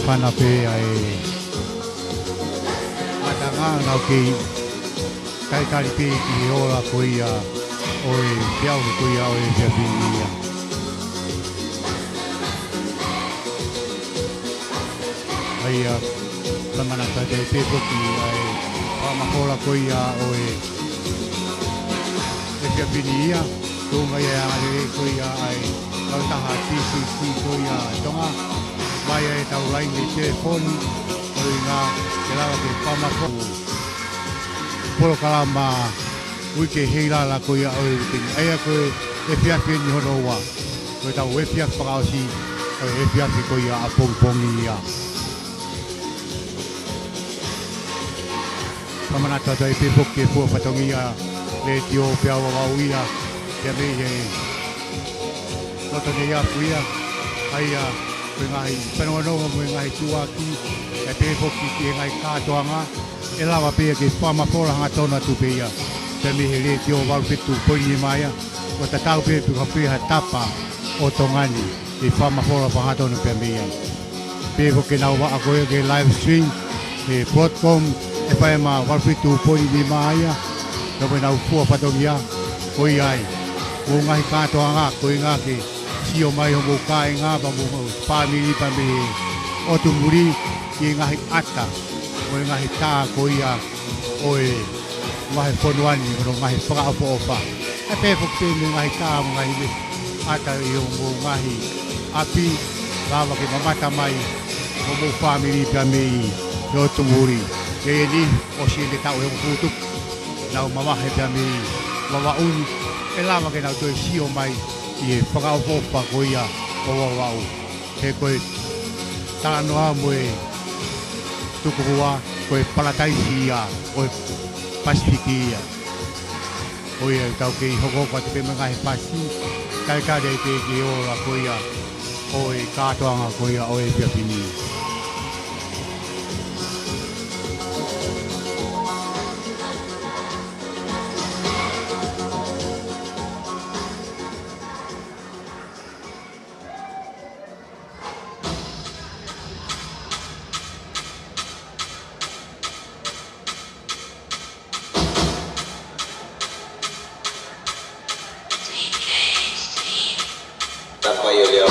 Pana pē ʻa e matanga nau kei talitali pē ki he ola ko ia ʻo e peau ko ia ʻo e efiafi ni ia. ʻA ia, fakamanatu atu ai pē foki ʻa e fakamafola ko ia ʻo e efiafi ni ia, tuʻunga ia ʻa e angalelei ko ia ʻa e kautaha T C C ko ia ʻa Tonga, mai ʻa e tau laine telefoni, ʻo ʻuhinga ke lava ke fakamafola polokalama uike heilala ko ia ʻo e uike ni. ʻA ia ko e efiafi eni hono ua, ko e tau efiafi fakaʻosi ʻo e efiafi ko ia ʻapongipongi ia. Fakamanatu atu ai pē foki ki he fua fatongia letiō pea ʻoku vavau ia, pea mei he loto nei ʻapu ia, ʻa ia ko e ngaahi fanongonongo mo e ngaahi tuʻuaki, ʻa ia pē foki ki he ngaahi kātoanga, ʻe lava pē ia ke fakamafola hangatonu atu pē ia, pea mei he letiō valu fitu poini nima ia, ʻo tatau pē pe ko fē ha tapa ʻo Tonga ni, ʻe fakamafola fakahangatonu pē mei ai. Pea foki ke nau vaʻa ko ia ki he live stream, ʻi he Broadcom, FM valu fitu poini nima ia, pea mo ʻenau fua fatongia, ko ia ai. Mo e ngaahi kātoanga, ko e ʻuhinga ke sio mai hoʻomou kāinga, pea mo hoʻomou fāmili, pea mei he ʻotu muli, ki he ngaahi ʻata, mo e ngaahi tā ko ia ʻo e vahefonua ni, mo hono ngaahi fakaʻofoʻofa. ʻA ia pē foki pē mo e ngaahi tā mo e ngaahi meʻa ʻata ʻi hoʻomou ngaahi ʻapi, lava ke mamata mai hoʻomou fāmili pea mei he ʻotu muli. ʻI he ʻaho ni, ʻosi ʻene taʻu ʻe hongofulu tupu, nau mavahe pea mei Vavaʻu ni, ʻe lava ke nau toe sio mai ʻi he fakaʻofoʻofa ko ia ʻo Vavaʻu. He ko e talanoa mo e tukufua, ko e palataisi ia ʻo e Pasifiki ia. Ko ia ʻoku tau kei hokohoko atu pē mo e ngaahi pasi, talitali ai pē ki he ola ko ia ʻo e kātoanga ko ia ʻo e efiafi ni. Tapa ia leo.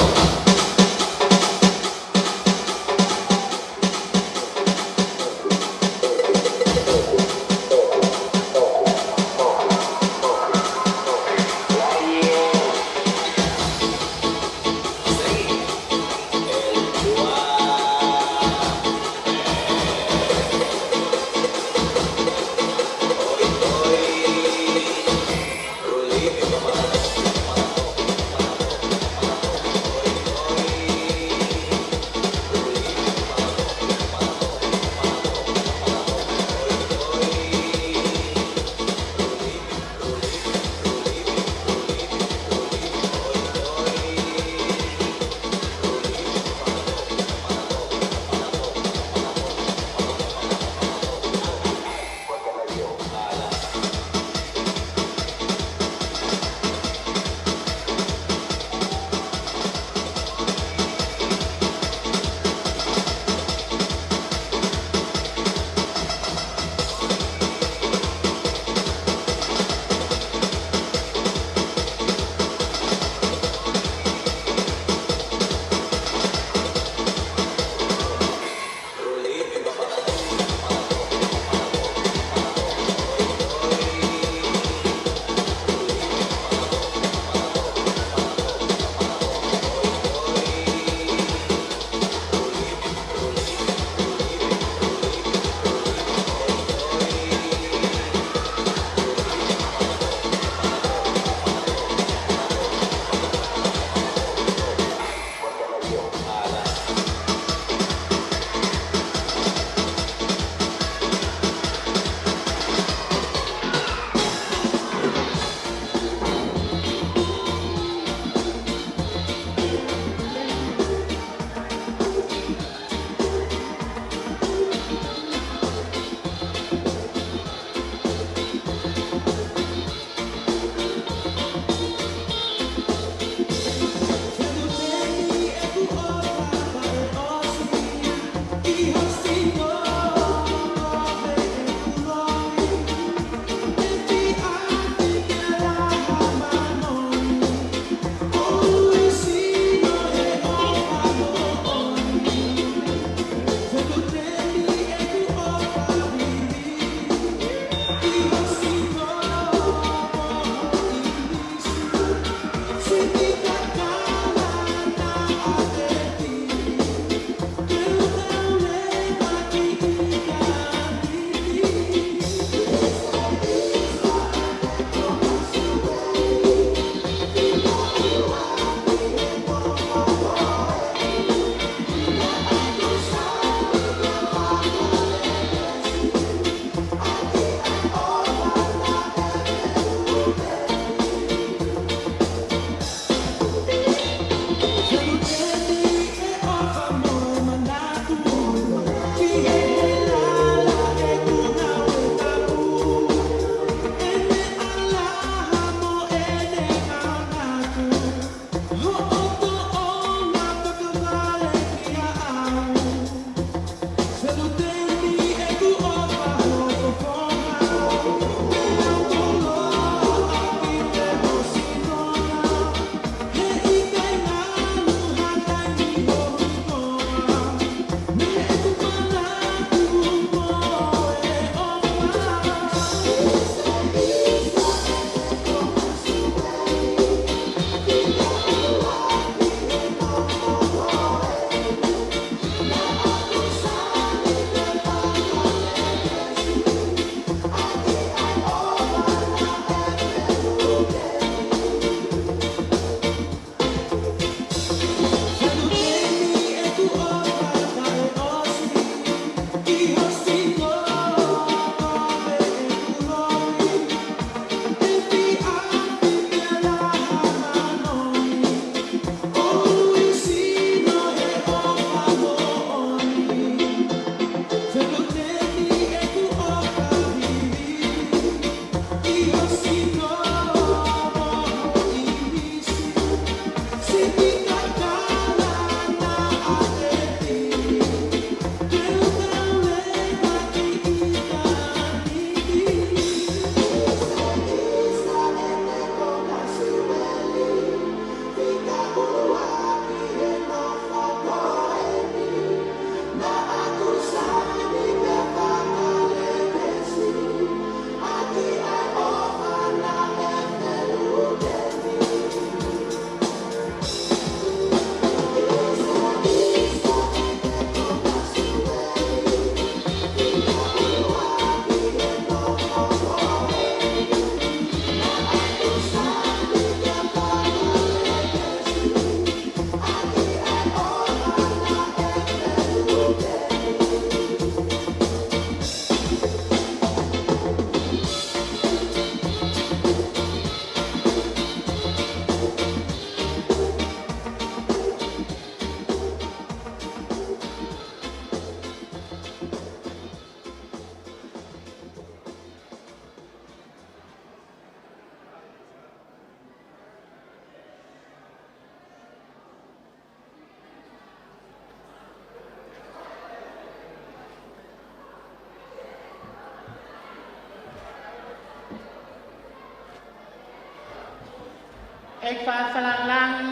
ʻEiki Fakalāngilangi,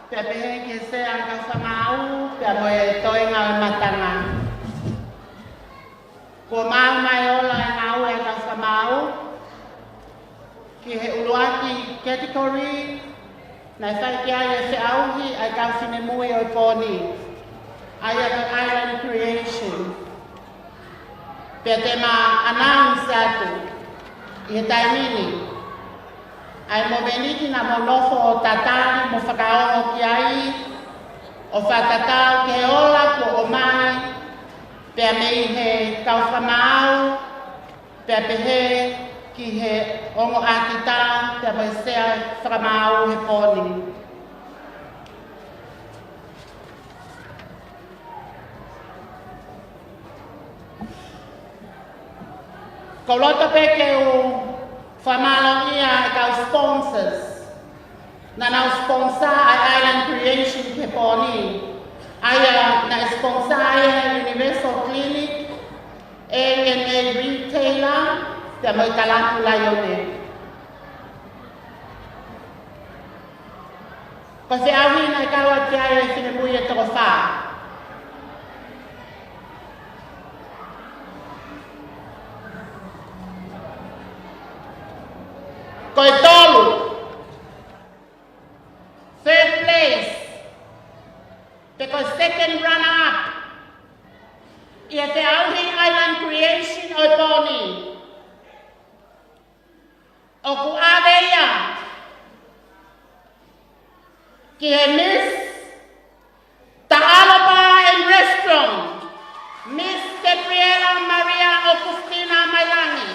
pea pehē ki he Sea ʻo e Kau Fakamaau, pea mo e toenga ʻo e Matanga. Kuo maau mai e ola ʻo e ngāue ʻa e Kau Fakamaau ki he ʻuluaki category naʻe fai ki ai e feʻauhi ʻa e kau finemui ʻo e pō ni, ʻa ia ko e Island Creation. Pea te ma announce atu ʻi he taimi ni ʻa e momeniti naʻa mou nofo ʻo tatali mo fakaongo ki ai, ʻo fakatatau ki he ola kuo ʻomai pea mei he Kau Fakamaau, pea pehē ki he ongo ʻākitā, pea mo e Sea ʻo e Fakamaau he pō ni. ʻOku ou loto pē ke u fakamālōʻia e kau sponsors naʻa nau sponsor ʻa e Island Creation ki he pō ni, ʻa ia naʻe sponsor ʻa e Universal Clinic, A and A Retailer, pea mo e Talapu Laione. Ko e feʻauhi naʻe kau atu ki ai e finemui ʻe toko fā. Ko e tolu, third place, pe ko e second runner up ʻi he feʻauhi Island Creation ʻo e pō ni, ʻoku ʻave ia ki he Miss Taʻalo Bar and Restaurant, Miss Gabriela Maria Augustina Mailangi.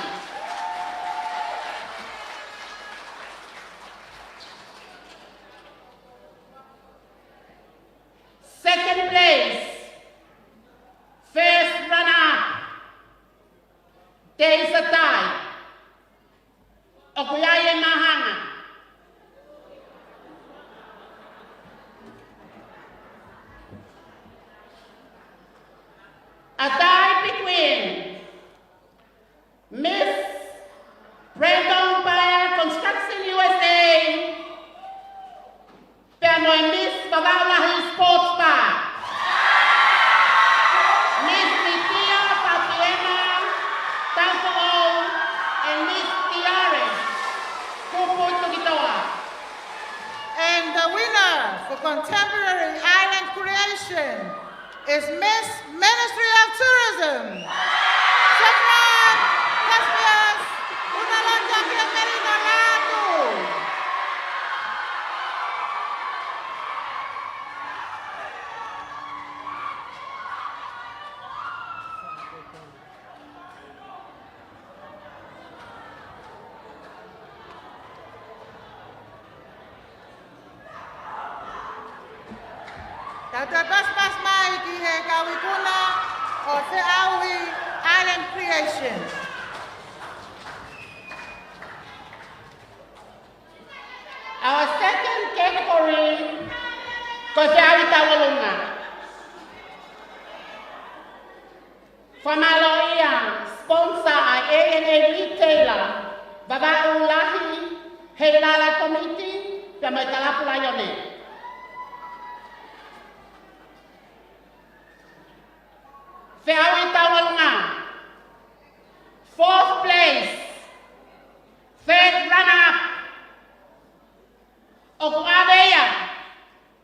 Second place, first runner-up, Teisa Tai, ʻoku ʻi ai e māhanga. A tie between Miss Brandon Paea Construction U S A pea mo e Miss Vavaʻu Lahi Sports Bar, Miss Litia Fabiana Taupoʻou and Miss Tiare Kupu Tukitoa. And the winner for Contemporary Island Creation is Miss Ministry of Tourism, Shafran Cassius Unalata Kiamerina Latu. Tau toe pasipasi mai ki he kau ikuna ʻo e feʻauhi Island Creation. Our second category, ko e feʻauhi tauʻolunga. Fakamālōʻia, sponsor ʻa e A and A Retailer, Vavaʻu Lahi Heilala Komiti, pea mo e Talapu Laione. Feʻauhi tauʻolunga, fourth place, third runner-up, ʻoku ʻave ia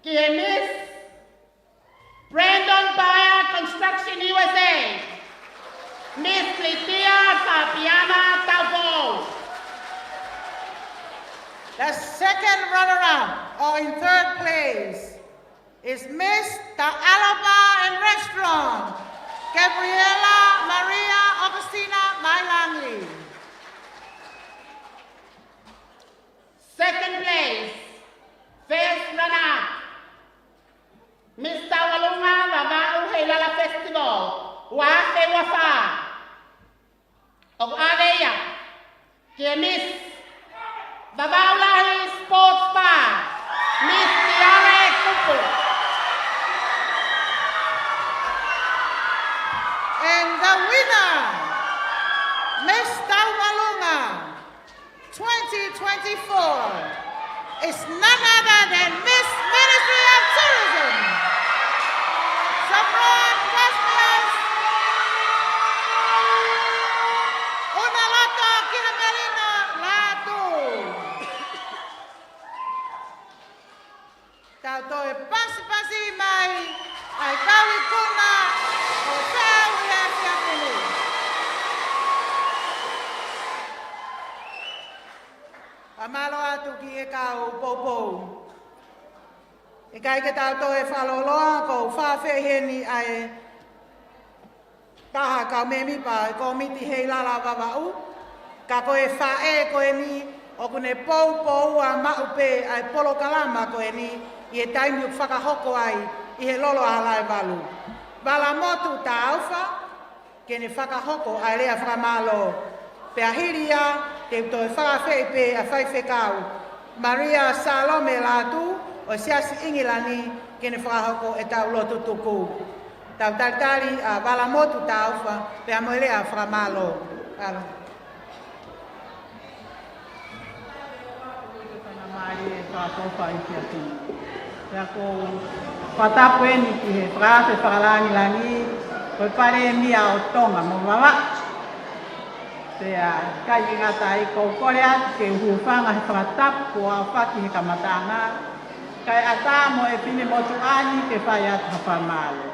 ki he Miss Brandon Paea Construction U S A, Miss Litia Fabiana Taupoʻou. The second runner-up, or in third place, is Miss Taʻalo Bar and Restaurant, Gabriela Maria Augustina Mailangi. Second place, first runner-up, Miss Tauʻolunga Vavaʻu Heilala Festival, ua afe ua fā. ʻOku ʻave ia ki he Miss Vavaʻu Lahi Sports Bar, Miss Tiare Kupu. And the winner, Miss Tauʻolunga twenty twenty-four, is none other than Miss Ministry of Tourism, Sophron Cosmios Unaloto Kihamelina Lātū. Tau toe pasipasi mai ʻa e kau ikuna ʻo e efiafi ni. Fakamālō atu ki he kau poupou. ʻIkai ke tau toe fakalōloa, ʻoku ou fakaafeʻi heni ʻa e taha kau mēmipa ʻo e kōmiti Heilala Vavaʻu, ka ko e faʻē ko eni ʻoku ne poupou ʻa maʻu pē ʻa e polokalama ko eni ʻi he taimi ʻoku fakahoko ai ʻi he Lolo ʻa Halaevalu. Valamotu Taufa, ke ne fakahoko ʻa e lea fakamālō. Pea hili ia, te u toe fakaafeʻi pē ʻa Faifekau Maria Salome Lātū ʻo e Siasi ʻIngilani ke ne fakahoko ʻetau lotu tuku. Tau talitali ʻa Valamotu Taufa, pea mo e lea fakamālō. Alo. Mālie e fakaʻofoʻofa ʻi he efiafi ni. Pea ʻoku ou fakatapu eni ki he fakaafe fakalangilangi, ko e Palēmia ʻo Tonga mo Vavaʻu. Pea ʻikai ke ngata ai, ʻoku ou kole atu ke u hūfanga he fakatapu kuo aofaki he kamataʻanga, kae ʻatā mo e finemotuʻa ni ke fai atu ha fakamālō.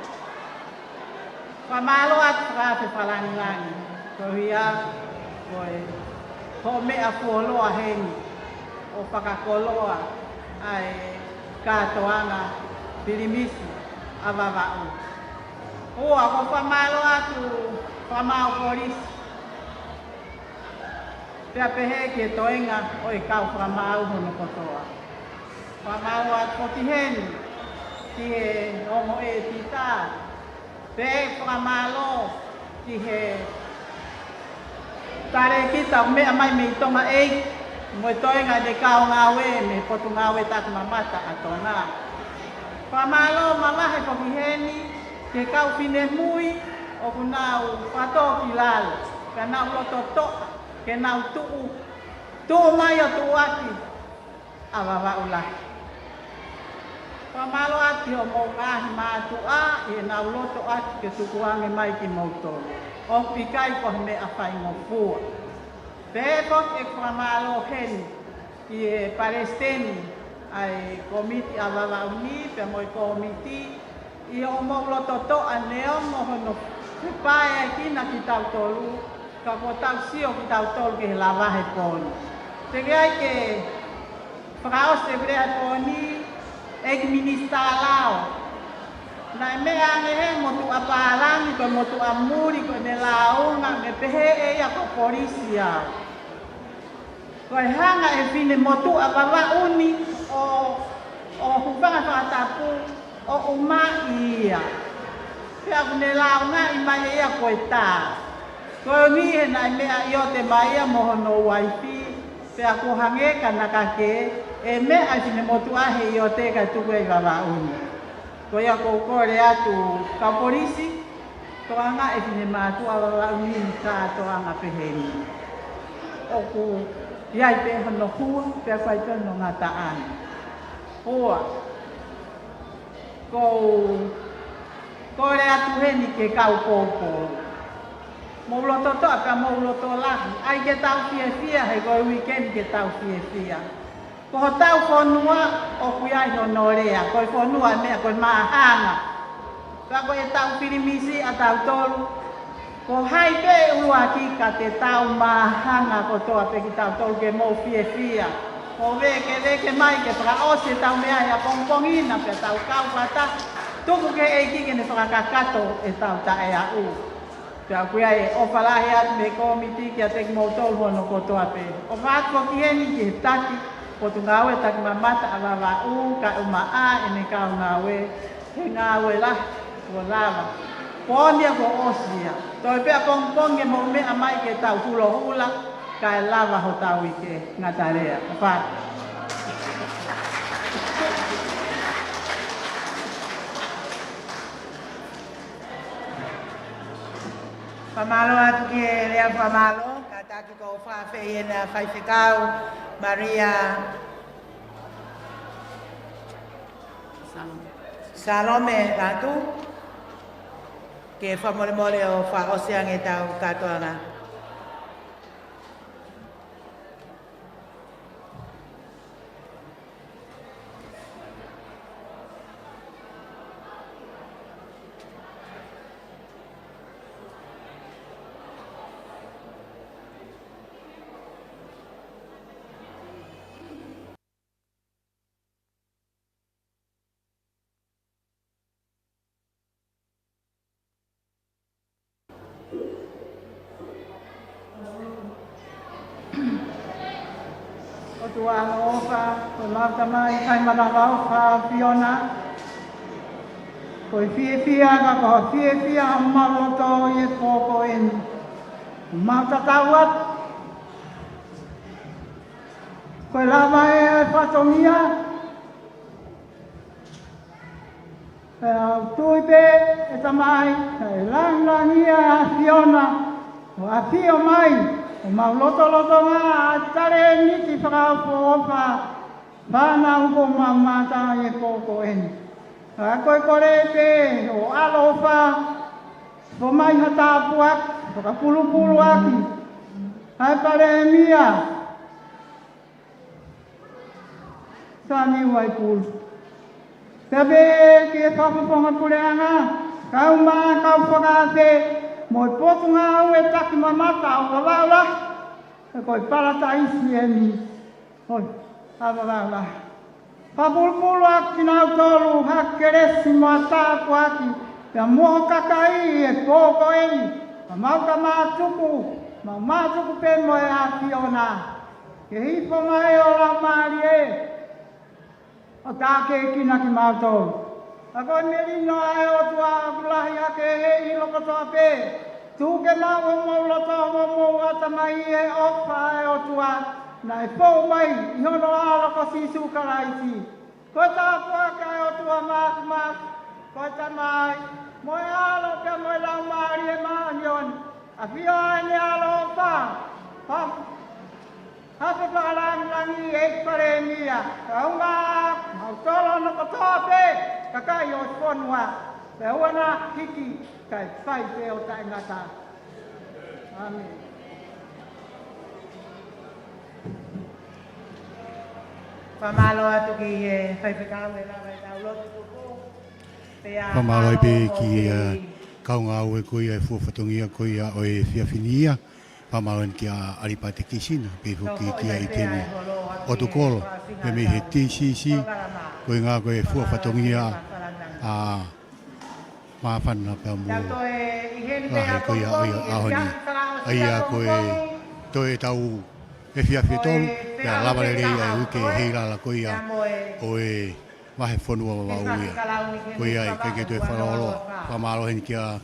Fakamālō atu fakaafe fakalangilangi, ko ia ko e hoʻo meʻa fuoloa heni ʻo fakakoloa ʻa e kātoanga pilimisi ʻa Vavaʻu. ʻOku ou fakamālō atu fakamaau kolisi, pea pehē ki he toenga ʻo e kau fakamaau hono kotoa. Fakamālō atu foki heni ki he ongo ʻētita, pea fakamālō ki he talēkita ʻoku meʻa mai mei Tonga ʻEiki, mo e toenga ʻene kau ngāue mei he Potungāue Takimamata ʻa Tonga. Fakamālō mavahe foki heni ki he kau finemui ʻoku nau fakatōkilalo, ka nau lototoʻa ke nau tuʻu, tuʻu mai ʻo tuʻuaki ʻa Vavaʻu lahi. Fakamālō atu ki hoʻomou ngaahi mātuʻa ʻi heʻenau loto atu ke tukuange mai kimoutolu. ʻOku ʻikai ko ha meʻa faingofua. Pea foki ʻeku fakamālō heni ki he palesiteni ʻa e kōmiti ʻa Vavaʻu ni, pea mo e kōmiti, ʻi hoʻomou lototoʻa neongo hono fepaeʻaekina kitautolu, ka kuo tau sio kitautolu ki he lavahe pō ni. Teʻeki ai ke fakaʻosi e lea he pō ni, ʻEiki Minisitā Lao. Naʻe meʻa ange he motuʻa pālangi, ko e motuʻa muli, ko ʻene lāunga, ne pehē ʻe ia ko e kolisi au. Ko e hanga ʻe he finemotuʻa Vavaʻu ni ʻo, ʻo hūfanga he fakatapu ʻo ʻumaʻi ia. Pea ʻoku ne lāungaʻi mai ʻe ia ko e tā. Ko e ʻuhi he naʻe meʻa ʻiote mai ia mo hono uaifi, pea ʻoku hangē ka naka ke, ʻe meʻa ʻa e finemotuʻa he ʻiote kae tuku ʻi Vavaʻu ni. Ko ia ʻoku ou kole atu kau kolisi, toʻanga e finemātuʻa Vavaʻu ni he kātoanga pehē ni. ʻOku ʻi ai pē hono hua, pea ʻoku ʻi ai pē hono ngataʻanga. Ua, ʻoku ou kole atu heni ki he kau poupou. Mou lototoʻa pea mou loto lahi. ʻAi ke tau fiefia, he ko e uike ni ke tau fiefia. Ko hotau fonua ʻoku ʻi ai hono lea, ko e fonua meʻa ko e māhanga. Pea ko ʻetau pilimisi ʻatautolu, ko hai pē ʻuluaki ka te tau māhanga kotoa pē kitautolu ke mou fiefia. Ko e vekeveke mai ke fakaʻosi ʻetau meʻa he ʻapongipongi na pea tau kau fakataha, tuku ki he ʻEiki ke ne fakakakato ʻetau taʻeaʻu. Pea ʻoku ʻi ai e ʻofa lahi atu mei he kōmiti kiate kimoutolu hono kotoa pē. ʻOfa atu foki heni ki he taki, Potungāue Takimamata ʻa Vavaʻu, kae ʻumaʻā ʻene kau ngāue, he ngāue lahi kuo lava. Pō ni ia kuo ʻosi ia. Toe pē ʻapongipongi ke mou meʻa mai ke tau hulohula, kae lava hotau uike. Ngata lea. ʻOfa atu. Fakamālō atu ki he lea fakamālō, kātaki ʻoku ou fakaafeʻi ʻa Faifekau Maria Salome Latu, ke fakamolemole ʻo fakaʻosi ange ʻetau kātoanga. ʻOtua ʻaloʻofa, ko ʻemau Tamai fai manavaʻofa ʻa e ʻAfiona. Ko e fiefia, ka ko e fiefia ʻo ʻemau loto ʻi he pō ko eni. Mau tatau atu. Ko e lava ʻe he fatongia. Pea ʻoku ou tui pē, ʻe Tamai, ʻe langilangiʻia ʻa e ʻAfiona, ʻo ʻafio mai, ʻo mau lotolotonga ʻa e talēniti fakaʻofoʻofa, fānau ko ʻemau mātuʻa ʻi he pō ko eni. Ka ko e kole pē ʻo e ʻaloʻofa, foaki mai ha tāpuaki, fakapulupulu ʻaki ʻa e Palēmia, Samiu Vaipulu. Pea pehē ki he Fakafofonga Puleʻanga, kau mai, kau fakaafe, mo e Potungāue Takimamata ʻo Vavaʻu Lahi, he ko e palataisi eni ʻo e ʻa Vavaʻu Lahi. Fakapulupulu ʻa kinautolu ha kelesi mo ha tāpuaki, pea mo ho kakai ʻi he pō ko eni, ka mau ka mātuku, mau mātuku pē mo e ʻAfiona. Ke hifo mai ho Laumālie ʻo tākiekina kimautolu. Ka ko e melino ʻa e ʻOtua ʻoku lahi hake ʻi he ʻilo kotoa pē. Tuku ke maʻu homou loto, homou ʻatamai ʻi he ʻofa ʻa e ʻOtua naʻe fou mai ʻi hono ʻAlo ko Sīsū Kalaisi. Ko e tāpuaki ʻa e ʻOtua Māfimafi, ko e Tamai, mo e ʻAlo pea mo e Laumālie Māʻoniʻoni. ʻAfio ʻa ʻene ʻaloʻofa, pam, hape pakalangilangi ʻEiki Palēmia, kaungā, mautolu hono kotoa pē, kakai ʻo e fonua, pea ʻoua naʻa hiki, kae fai pē ʻo taʻengata. ʻĀmeni. Fakamālō atu ki he faifekau ʻe lava ʻetau lotu tuku. Pea fakamālō ai pē ki he, ʻa, kaungāue ko ia e fua fatongia ko ia ʻo e efiafi ni ia. Fakamālō eni kia ʻAlipaate Kisina, pehē foki kia ʻIteni ʻOtukolo, pea mei he T C C, ko e ngaahi ko e fua fatongia, ʻa, māfana pea mo lahi ko ia ʻo e ʻaho ni. ʻA ia ko e toe ʻetau efiafi ʻe tolu, pea lava lelei ʻa e uike Heilala ko ia ʻo e vahefonua Vavaʻu ia. Ko ia ai, ʻikai ke toe fakalōloa. Fakamālō heni kia,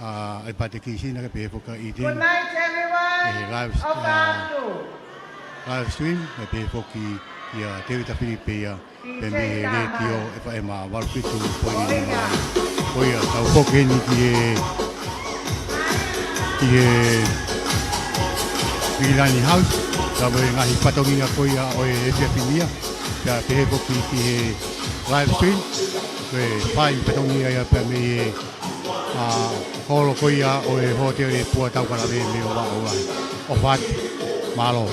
ʻa, ʻAlipaate Kisina, kae pehē foki ʻIteni. Good night, everyone. He live, ʻa, live stream, kae pehē foki kia Tēvita Filipe ia, pea mei he letiō F M valu fitu poini nima. Ko ia, tau foki heni ki he, ki he Vigilani House, ka mo e ngaahi fatongia ko ia ʻo e efiafi ni ia, pea pehē foki ki he live stream, ko e fai fatongia ia pea mei he, ʻa, holo ko ia ʻo e hōtele Pua Taukalave mei Vavaʻu Lahi. ʻOfa atu, mālō.